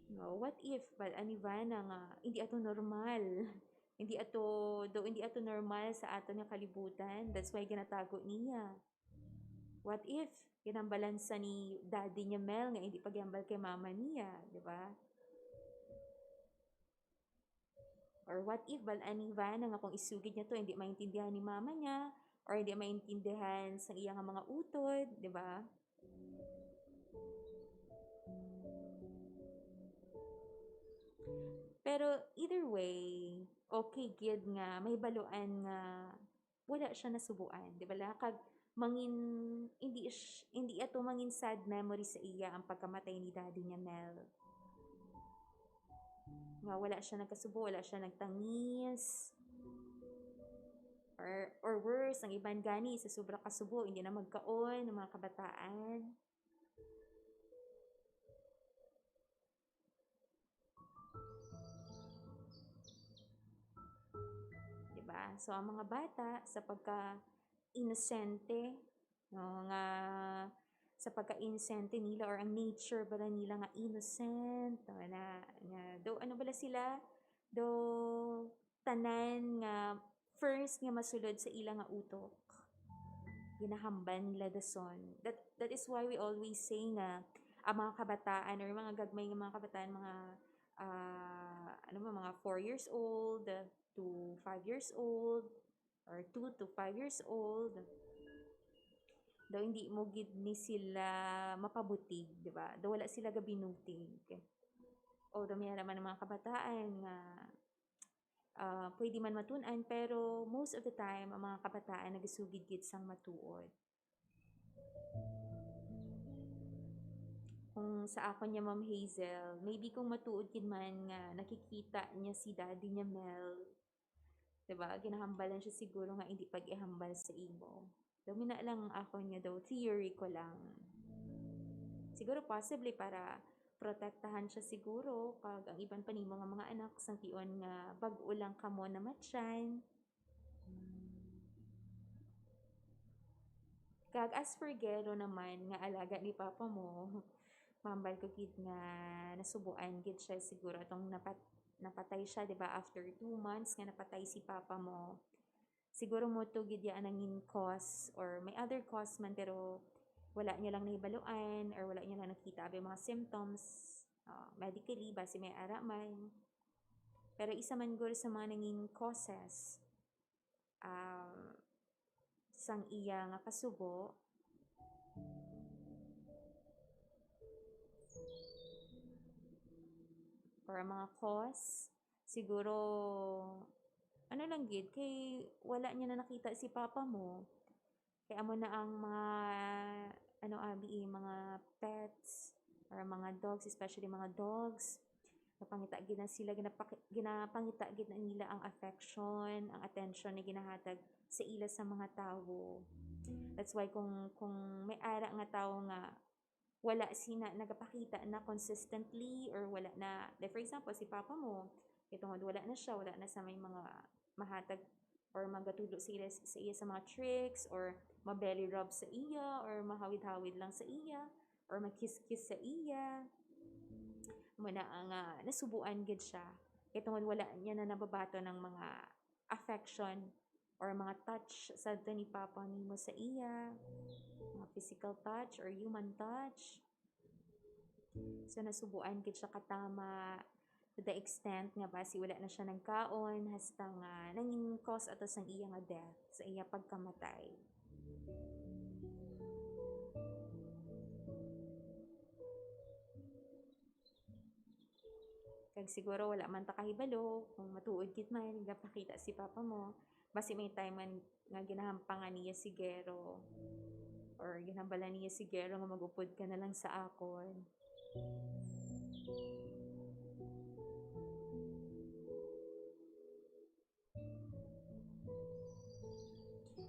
No, what if, bal-an ni Vana nga hindi ato normal? Hindi ato, do, hindi ato normal sa aton nga kalibutan. That's why ginatago niya. What if ginambalan sa ni daddy niya Mel nga hindi pagyambal kay mama niya, di ba? Or what if bal-an ni Vana nga kung isugid niya to, hindi maintindihan ni mama niya, or hindi maintindihan sa iya nga mga utod, di ba? Pero either way, okay gid nga mahibaluan nga wala siya nasubuan, di ba la? Kag mangin-, hindi sh-, hindi ato mangin sad memory sa iya ang pagkamatay ni daddy niya, Mel. Nga wala siya nagkasubo, wala siya nagtangis. Or, or worse, ang iban gani sa sobra kasubo, hindi na magkaon ang mga kabataan. Diba? So, ang mga bata, sa pagka-inosente, no, nga, sa pagka-inosente nila, or ang nature bala nila nga innocent, no, na, nga, do, ano bala sila? Do, tanan nga first nga masulod sa ila nga utok, ginahambal nila dason. That, that is why we always say nga ang mga kabataan or mga gagmay nga mga kabataan, mga, ah, ano mo, mga four years old to five years old or two to five years old, daw hindi mo gid ni sila mapabutig, di ba? Daw wala sila gabinutig. Although may ara man mga kabataan nga, ah, pwede man matun-an, pero most of the time, ang mga kabataan nagasugid gid sang matuod. Kung sa akon niya, Ma'am Hazel, maybe kung matuod gid man nga nakikita niya si daddy niya, Mel, diba? Ginahambalan siya siguro nga hindi pag-ihambal sa imo. Daw mina lang akon nga daw, theory ko lang. Siguro possibly para protektahan siya siguro, kag ang iban pa nimo nga mga anak, sang tion nga bag-o lang kamo namatyan. Kag as for Gero naman, nga alaga ni papa mo, mahambal ko gid nga nasubuan gid siya siguro atong napat-, napatay siya, di ba, after two months nga napatay si papa mo. Siguro mo to gid ya ang nangin cause, or may other cause man, pero wala niya lang nahibaluan or wala niya lang nakita abi mga symptoms, ah, medically, basi may ara man. Pero isa man guro sa mga nangin causes, ah, sang iya nga kasubo, or ang mga cause, siguro, ano lang gid, kay wala niya na nakita si papa mo. Kay amo na ang mga, ano, abi, eh, mga pets or mga dogs, especially mga dogs, napangita gid na sila, ginapaki-, ginapangita gid na nila ang affection, ang attention na ginahatag sa ila sa mga tawo. That's why kung, kung may ara nga tawo nga wala sina nagapakita na consistently, or wala na, like, for example, si papa mo, kay tungod wala na siya, wala na sa may mga mahatag or magatudo sa iya, sa iya sa mga tricks, or ma-belly rub sa iya, or mahawid-hawid lang sa iya, or mag-kiss-kiss sa iya. Muna nga nasubuan gid siya. Kay tungod wala niya na nababaton ang mga affection or mga touch sa ni papa nimo sa iya, mga physical touch or human touch. So, nasubuan gid siya katama to the extent nga basi wala na siya nagkaon, hasta nga nangin cause ato sang iya nga death, sa iya pagkamatay. Kag siguro wala man ta kahibalo kung matuod gid man gapakita si papa mo. Basi may time man nga ginahampangan niya si Gero, or ginhambalan niya si Gero nga mag-upod ka na lang sa akon.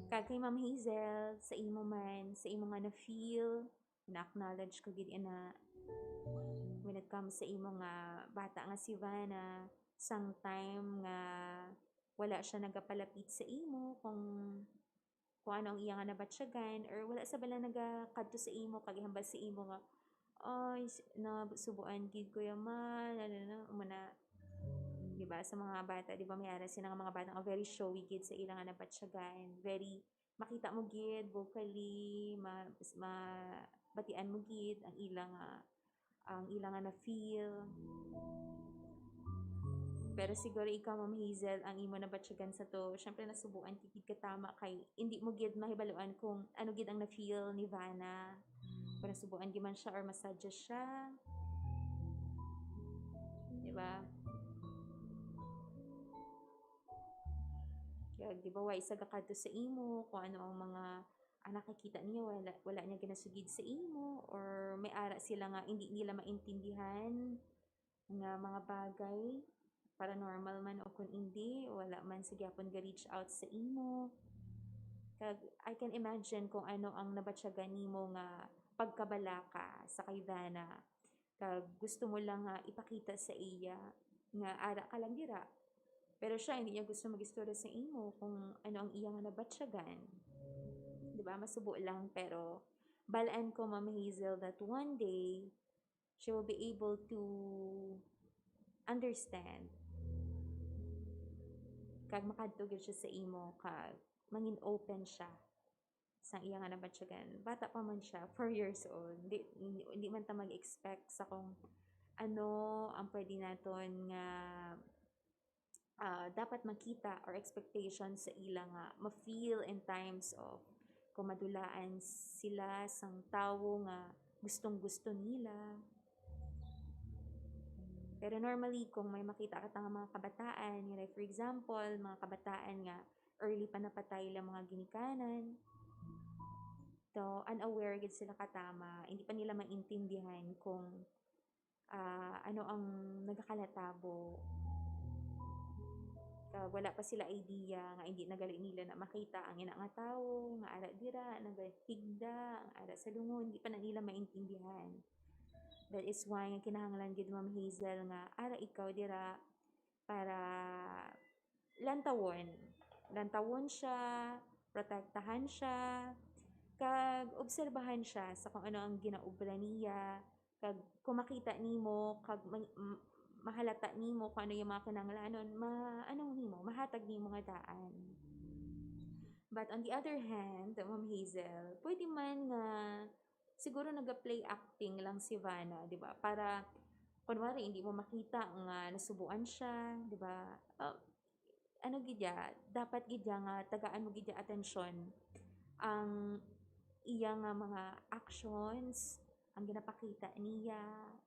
Kag kay Ma'am Hazel, sa imo man, sa imo nga na-feel, na-acknowledge ko gid ina. When it comes sa imo nga bata nga si Vanna, sang time nga wala siya nagapalapit sa imo, kung, kung ano ang iya nga nabatyagan, or wala sa bala nagakadto sa imo, kag ihambal sa imo nga, "Ay, s-, nasubuan gid, Kuya Mal," ano na, muna, di ba, sa mga bata, di ba, may ara sila nga mga bata nga very showy gid sa ila nga nabatyagan, very makita mo gid vocally, ma-, mabatian mo gid ang ila nga, ang ila nga na-feel. Pero siguro ikaw, Ma'am Hazel, ang imo nabatyagan sa to, syempre nasubuan ka gid katama kay hindi mo gid mahibaluan kung ano gid ang na-feel ni Vanna. Kung nasubuan gid man siya or masadya siya. Di ba? Kaya, di ba, wa isa gakadto sa imo kung ano ang mga, ah, nakikita niya, wala, wala niya ginasugid sa imo, or may ara sila nga hindi nila maintindihan nga mga bagay, paranormal man o kung hindi, wala man sa gyapon ga-reach out sa imo. Kag, I can imagine kung ano ang nabatyagan nimo nga pagkabalaka sa kay Vanna. Kag gusto mo lang nga ipakita sa iya nga ara ka lang dira. Pero siya, hindi niya gusto mag-istorya sa imo kung ano ang iya nga nabatyagan. Di ba? Masubo lang, pero balaan ko, Ma'am Hazel, that one day, she will be able to understand. Kag makadto gyud siya sa imo, kag mangin open siya sang iya nga nabatyagan. Bata pa man siya, four years old. Hindi, hindi, hindi man ta mag-expect sa kung ano ang pwede naton nga, ah, dapat makita or expectation sa ila nga ma-feel in times of kung madulaan sila sang tawo nga gustong-gusto nila. Pero normally, kung may makita ka nga mga kabataan, nga like, for example, mga kabataan nga early pa napatay ilang mga ginikanan, so unaware gid sila katama, hindi pa nila maintindihan kung, ah, ano ang nagakalatabo. Kag wala pa sila idea nga hindi na gali nila na makita ang ina nga tawo nga ara dira, nagahigda, ang ara sa lungon, hindi pa na nila maintindihan. That is why nga kinahanglan gid, Ma'am Hazel, nga ara ikaw dira para lantawon. Lantawon siya, protektahan siya, kag obserbahan siya sa kung ano ang ginaobra niya, kag kung makita nimo, kag ma-, m-, mahalata nimo kung ano yung mga kinahanglanon, ma-, ano nimo, mahatag nimo nga daan. But on the other hand, Ma'am Hazel, pwede man nga siguro naga-play acting lang si Vanna, di ba? Para, kunwari, hindi mo makita nga nasubuan siya, di ba? Ah, ano gid ya, dapat gid ya nga tagaan mo gid ya atensyon ang iya nga mga actions, ang ginapakita niya,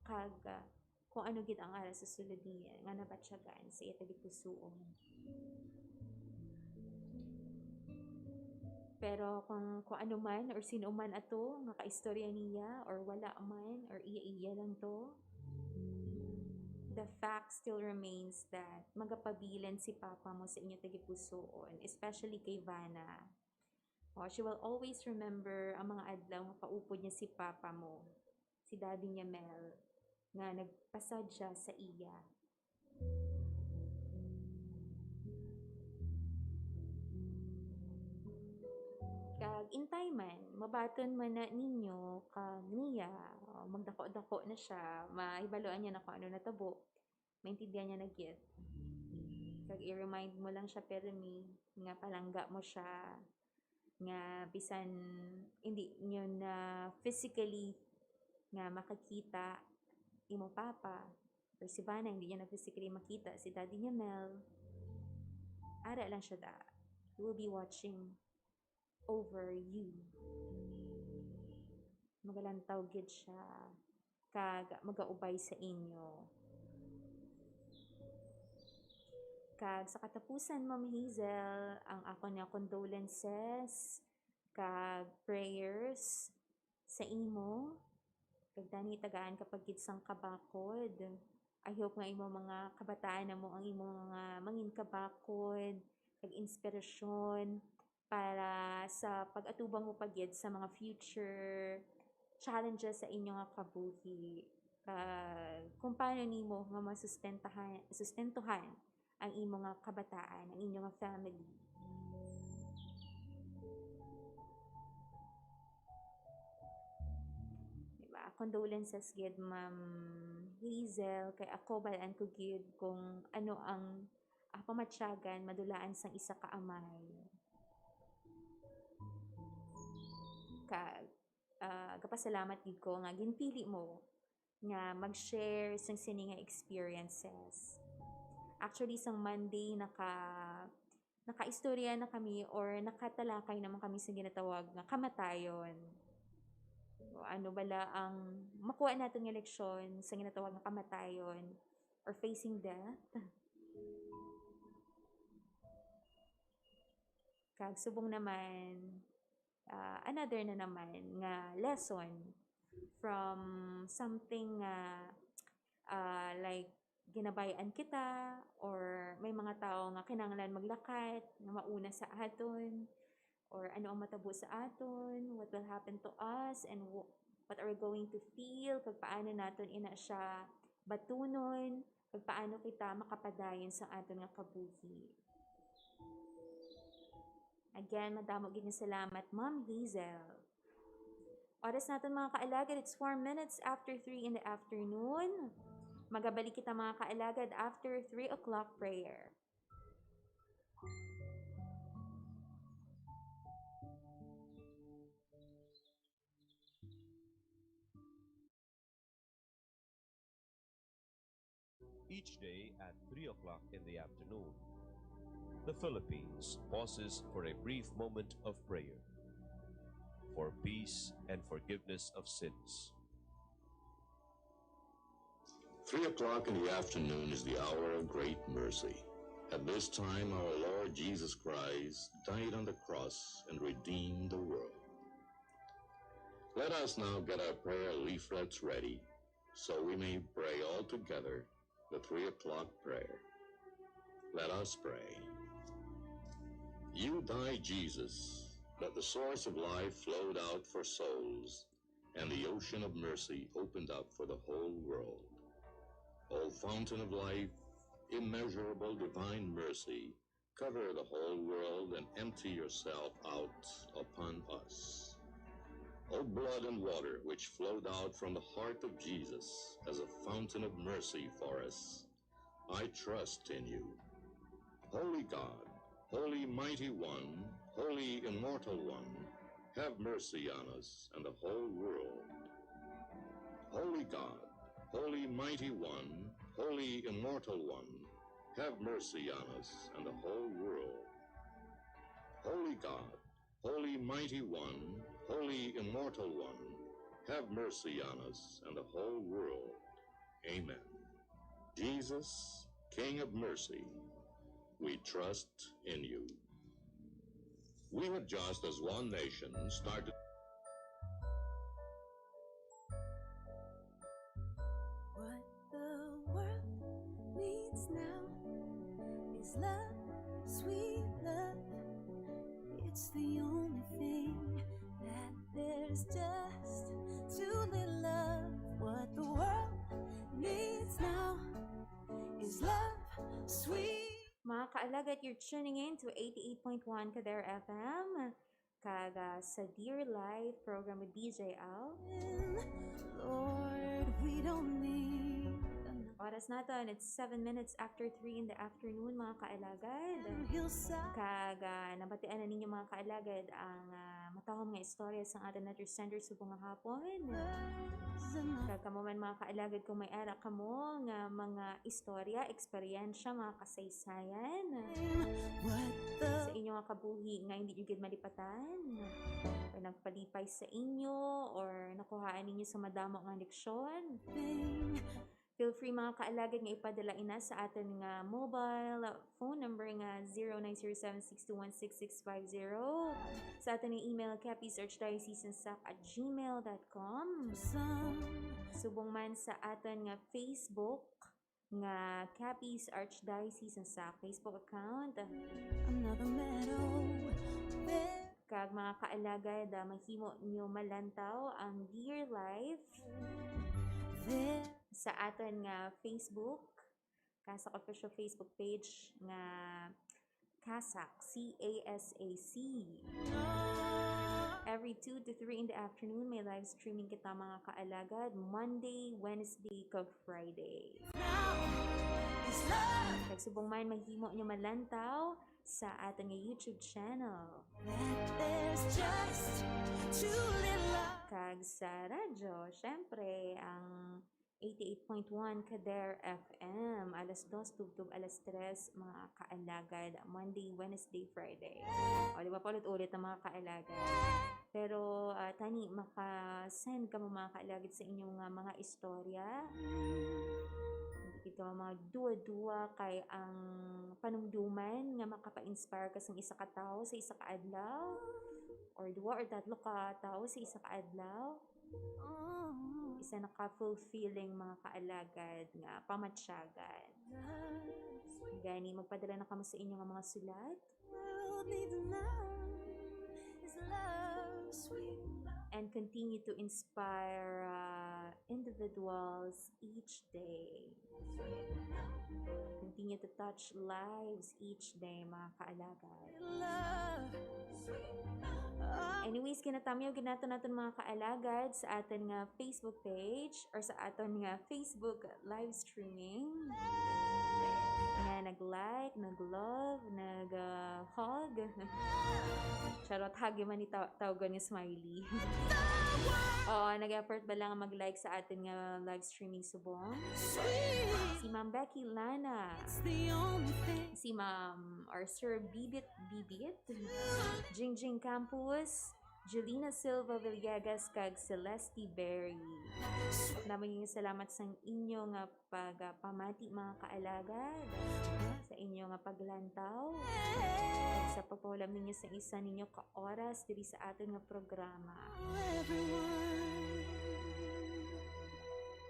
kag, ah, kung ano gid ang ara sa sulod niya nga nabatyagan sa iya tagipusoon. Pero kung, kung ano man or sino man ato nga kaistorya niya or wala man or iya-iya lang to, the fact still remains that magapabilin si papa mo sa inyo tagipusoon, especially kay Vanna. Oh, she will always remember ang mga adlaw nga kaupod niya si papa mo, si daddy niya Mel, nga nagpasadya sa iya. Kag intay man, mabaton man na ninyo kag niya, oh, magdako-dako na siya, mahibaluan niya na kung ano natabo, maintindihan niya na gyud. Kag i-remind mo lang siya, pirmi, nga palangga mo siya, nga bisan hindi niyo na physically nga makakita imo papa or si Vanna, hindi niya na physically makita si daddy niya Mel, ara lang siya da. He will be watching over you. Magalantaw gid siya kag magaubay sa inyo. Kag sa katapusan, Ma'am Hazel, ang akon nga condolences kag prayers sa imo. Kag tani tagaan ka pa gid sang kabakod. I hope nga imo mga kabataan na mo ang imo mga mangin kabakod kag inspirasyon para sa pag-atubang mo pa gid sa mga future challenges sa inyo nga kabuhi. Kag kung paano nimo nga masustentahan, sustentuhan ang imo nga kabataan, ang inyo nga family. Diba? Condolences gid, Ma'am Hazel, kay ako, balaan ko gid kung ano ang, ah, pamatyagan, madulaan sang isa ka amay. Kag, ah, gapasalamat gid ko nga ginpili mo nga mag-share sang sini nga experiences. Actually, sang Monday, naka-, nakaistorya na kami or nakatalakay naman kami sa ginatawag nga kamatayon. O ano bala ang makuha naton nga leksyon sa ginatawag nga kamatayon or facing death? Kag subong naman, ah, another na naman nga lesson from something nga, ah, like, ginabay-an kita, or may mga tawo nga kinahanglan maglakat nga mauna sa aton, or ano ang matabo sa aton, what will happen to us, and wh-, what are we going to feel, kag paano naton ina siya batunon, kag paano kita makapadayon sa aton nga kabuhi. Again, madamo gid nga salamat, Ma'am Hazel. Oras naton, mga kaalagad, it's four minutes after three in the afternoon. Magabalik kita, mga kaalagad, after three o'clock prayer. each day at three o'clock in the afternoon. The Philippines pauses for a brief moment of prayer for peace and forgiveness of sins. Three o'clock in the afternoon is the hour of great mercy. At this time, our Lord Jesus Christ died on the cross and redeemed the world. Let us now get our prayer leaflets ready so we may pray all together the three o'clock prayer. Let us pray. You died, Jesus, that the source of life flowed out for souls, and the ocean of mercy opened up for the whole world. O fountain of life, immeasurable divine mercy, cover the whole world and empty yourself out upon us. O blood and water which flowed out from the heart of Jesus as a fountain of mercy for us, I trust in you. Holy God, Holy Mighty One, Holy Immortal One, have mercy on us and the whole world. Holy God, Holy Mighty One, Holy Immortal One, have mercy on us and the whole world. Holy God, Holy Mighty One, Holy Immortal One, have mercy on us and the whole world. Amen. Jesus, King of mercy, we trust in you. We have just as one nation started. What the world needs now is love, sweet love. It's the only thing that there's just too little of. What the world needs now is love, sweet. Mga kaalagad, you're tuning in to eighty-eight point one Kader F M. Kag, ah, sa Dear Life program with D J Al. Lord, we don't need another. Oras naton, it's seven minutes after three in the afternoon, mga kaalagad. Hillside. Kag, ah, nabatian na ninyo, mga kaalagad, ang, ah, matahom nga istorya sang aton letter sender subong nga hapon. Kag kamo man, mga kaalagad, kung may ara kamo nga mga istorya, eksperyensya, mga kasaysayan sa inyo nga kabuhi nga hindi nyo gid malipatan, or nagpalipay sa inyo, or nakuhaan ninyo sa madamo nga leksyon, feel free, mga kaalagad, nga ipadala ina sa aton nga mobile phone number nga zero nine zero seven six two one six six five zero, sa aton nga email, capiz archdiocese ng sac at gmail dot com, subong man sa aton nga Facebook nga Capiz Archdiocese ng sac Facebook account. Another meadow. Kag mga kaalagad, ah, mahimo nyo malantaw ang Dear Life sa aton nga Facebook, CASAC official Facebook page nga CASAC, C A S A C. Every two to three in the afternoon, may live streaming kita, mga kaalagad, Monday, Wednesday, kag Friday. Kag subong man mahimo nyo malantaw sa aton nga YouTube channel. Kag sa radyo, syempre, ang eighty-eight point one Kader F M, alas dos tubtob alas tres, mga kaalagad, Monday, Wednesday, Friday. O, di ba, paulit-ulit ang mga kaalagad. Pero, ah, tani, maka-send kamo, mga kaalagad, sa inyong, ah, mga istorya. Hindi kita mga duwa-duwa kay ang panumduman nga makapa-inspire ka sa isa ka tawo sa isa ka adlaw, or duwa or tatlo ka tawo sa isa ka adlaw. Isa na ka fulfilling, mga kaalagad, nga pamatyagan. Gani, magpadala na kamo sa inyo nga mga sulat. And continue to inspire, uh, individuals each day. Continue to touch lives each day, mga kaalagad. Anyways, ginatamyaw gid naton, naton mga kaalagad, sa aton nga Facebook page or sa aton nga Facebook live streaming nga nag-like, nag-love, nag, uh, hug. Charot, hug man ni taw-, tawgon ni Smiley. Oo, nag-effort ba lang mag-like sa atin nga live streaming subong? Si Ma'am Becky Lana, si Ma'am or Sir Bibit Bibit, Jingjing Campos, Julina Silva Villegas, kag Celeste Berry. Naman yung salamat sa inyo nga pagpamati, mga kaalagad, sa inyo nga paglantaw, sa pagpahulam ninyo sa isa ninyo ka oras diri sa aton nga programa.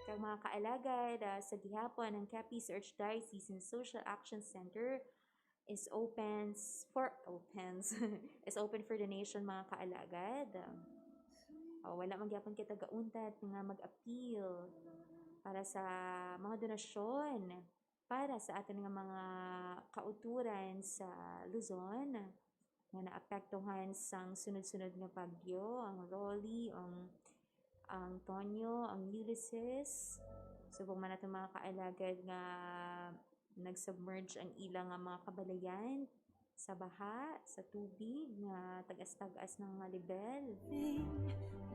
Kag mga kaalagad, ah, sa gihapon, ang Capiz Archdiocesan Social Action Center is open s-, for, opens, is open for donation, mga kaalagad. Oh, wala man gyapon kita gauntat nga mag-appeal para sa mga donasyon para sa aton nga mga kauturan sa Luzon nga naapektuhan sang sunod-sunod nga bagyo, ang Rolly, ang, ang Tonyo, ang Ulysses. Subong man naton mga kaalagad nga nag-submerge ang ila nga mga kabalayan sa baha, sa tubig nga tagas-tagas na nga level.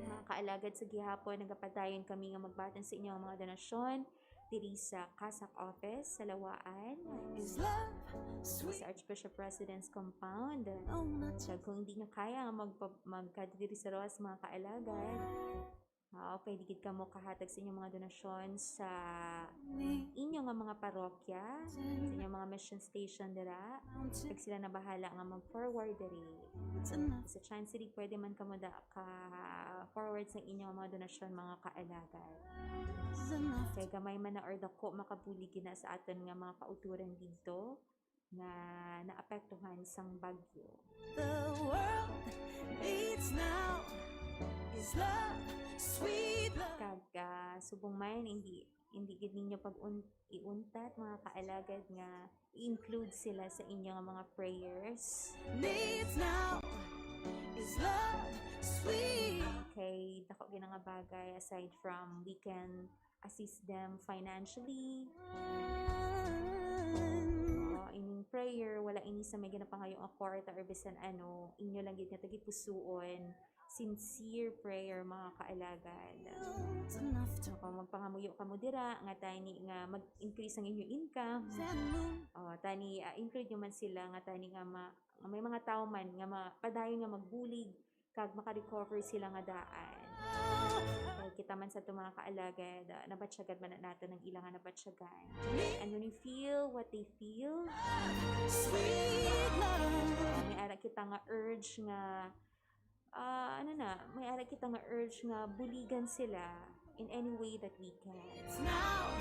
Mga kaalagad, sa gihapon, nagapadayon kami nga magbaton sa inyo ang mga donasyon diri sa CASAC office sa Lawaan, sa Archbishop Residence Compound. Kag kung hindi nyo kaya nga magpa-, magkadto diri sa Roxas, mga kaalagad, ah, pwede gid kamo kahatag sa inyong mga donasyon sa inyo nga mga parokya, sa inyong mga mission station dira. Kag sila na bahala nga mag-forward diri. Sa Chancery, pwede man kamo da ka-forward sa inyong mga donasyon, mga kaalagad. Kay gamay man na or dako, makabulig gid na sa aton nga mga kauturan didto nga naapektuhan sang bagyo. The world needs now is love, sweet love. Kag, ah, subong man, hindi, hindi gid ninyo pag-un-, iuntat, mga kaalagad, nga i-include sila sa inyo nga mga prayers. Needs now is love, sweet. Kay dako gid nga bagay, aside from we can assist them financially. Oh, ining prayer, wala ini sa may ginapangayo nga kwarta or bisan ano, inyo lang gid nga tagipusuon, sincere prayer, mga kaalagad. So, kung magpangamuyo kamo dira, nga tani nga mag-increase ang inyo income, oh, tani, ah, include nyo man sila, nga tani nga ma-, nga may mga tawo man nga ma-, padayon nga magbulig, kag maka-recover sila nga daan. Kay kita man sa ato mga kaalagad, ah, nabatyagan man na naton ang ila nga nabatyagan. And when we feel what they feel, sweet love, ah, may ara kita nga urge nga, ah, ano na, may ara kita nga urge nga buligan sila in any way that we can. Now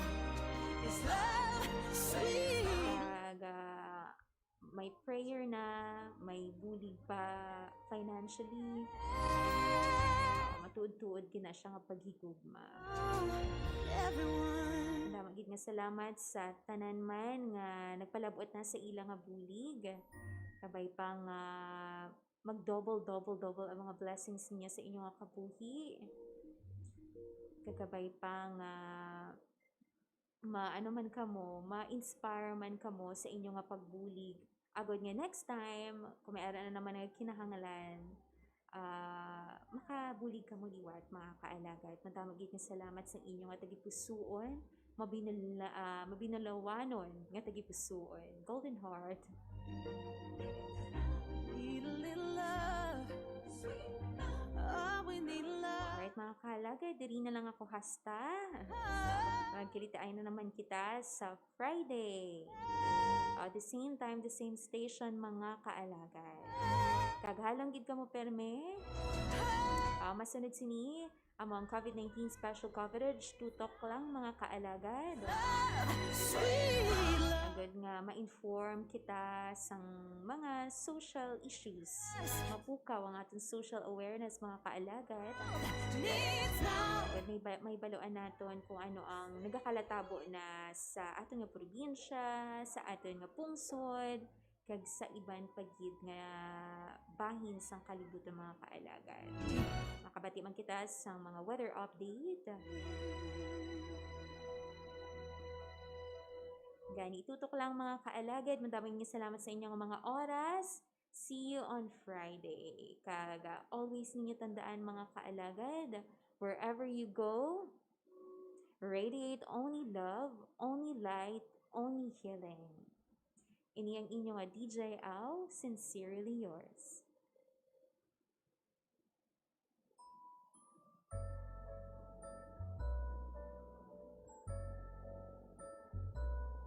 is love, sweet. Kag, ah, may prayer na, may bulig pa financially. Matuod-tuod gid na siya nga paghigugma. Everyone. Damo gid nga salamat sa tanan man nga nagpalab-ot na sa ila nga bulig. Kabay pa nga mag-double, double, double ang mga blessings niya sa inyo nga kabuhi. Kag kabay pa nga ma-, ano man kamo, ma-inspire man kamo sa inyo nga pagbulig. Agod nga next time, kung may ara na naman nga kinahanglan, ah, makabulig kamo liwat, mga kaalagad. Madamo gid nga salamat sa inyo nga tagipusuon. Mabinula-, ah, mabinulawanon nga tagipusuon. Golden Heart. Need a little love. All we need love. Alright, mga kaalagad, diri na lang ako hasta. Magkilitaay na naman kita sa Friday. Ah, the same time, the same station, mga kaalagad. Kag halong gid kamo perme. Ah, masunod sini, amo ang COVID nineteen special coverage. Tutok lang, mga kaalagad. Sweet love. Agad nga ma-inform kita sang mga social issues. Mapukaw ang aton social awareness, mga kaalagad. Needs now. Agad may ba-, may baluan naton kung ano ang nagakalatabo na sa aton nga probinsya, sa aton nga pungsod, kag sa iban pa gid nga bahin sang kalibutan, mga kaalagad. Makabati man kita sa mga weather update. Gani, tutok lang, mga kaalagad. Madaming salamat sa inyong mga oras. See you on Friday. Kag, ah, always ninyo tandaan, mga kaalagad, wherever you go, radiate only love, only light, only healing. Ini ang inyo nga D J Au, sincerely yours.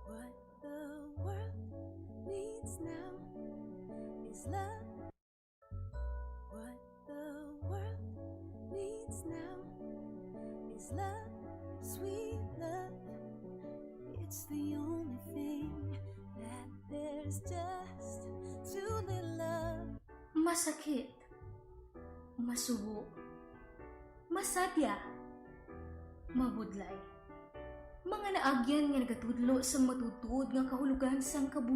What the world needs now is love. What the world needs now is love, sweet love. It's the only thing that there's just too little love. Masakit, masubo, masadya, mabudlay. Mga naagyan nga nagatudlo sang matutuod nga kahulugan sang kabuhi.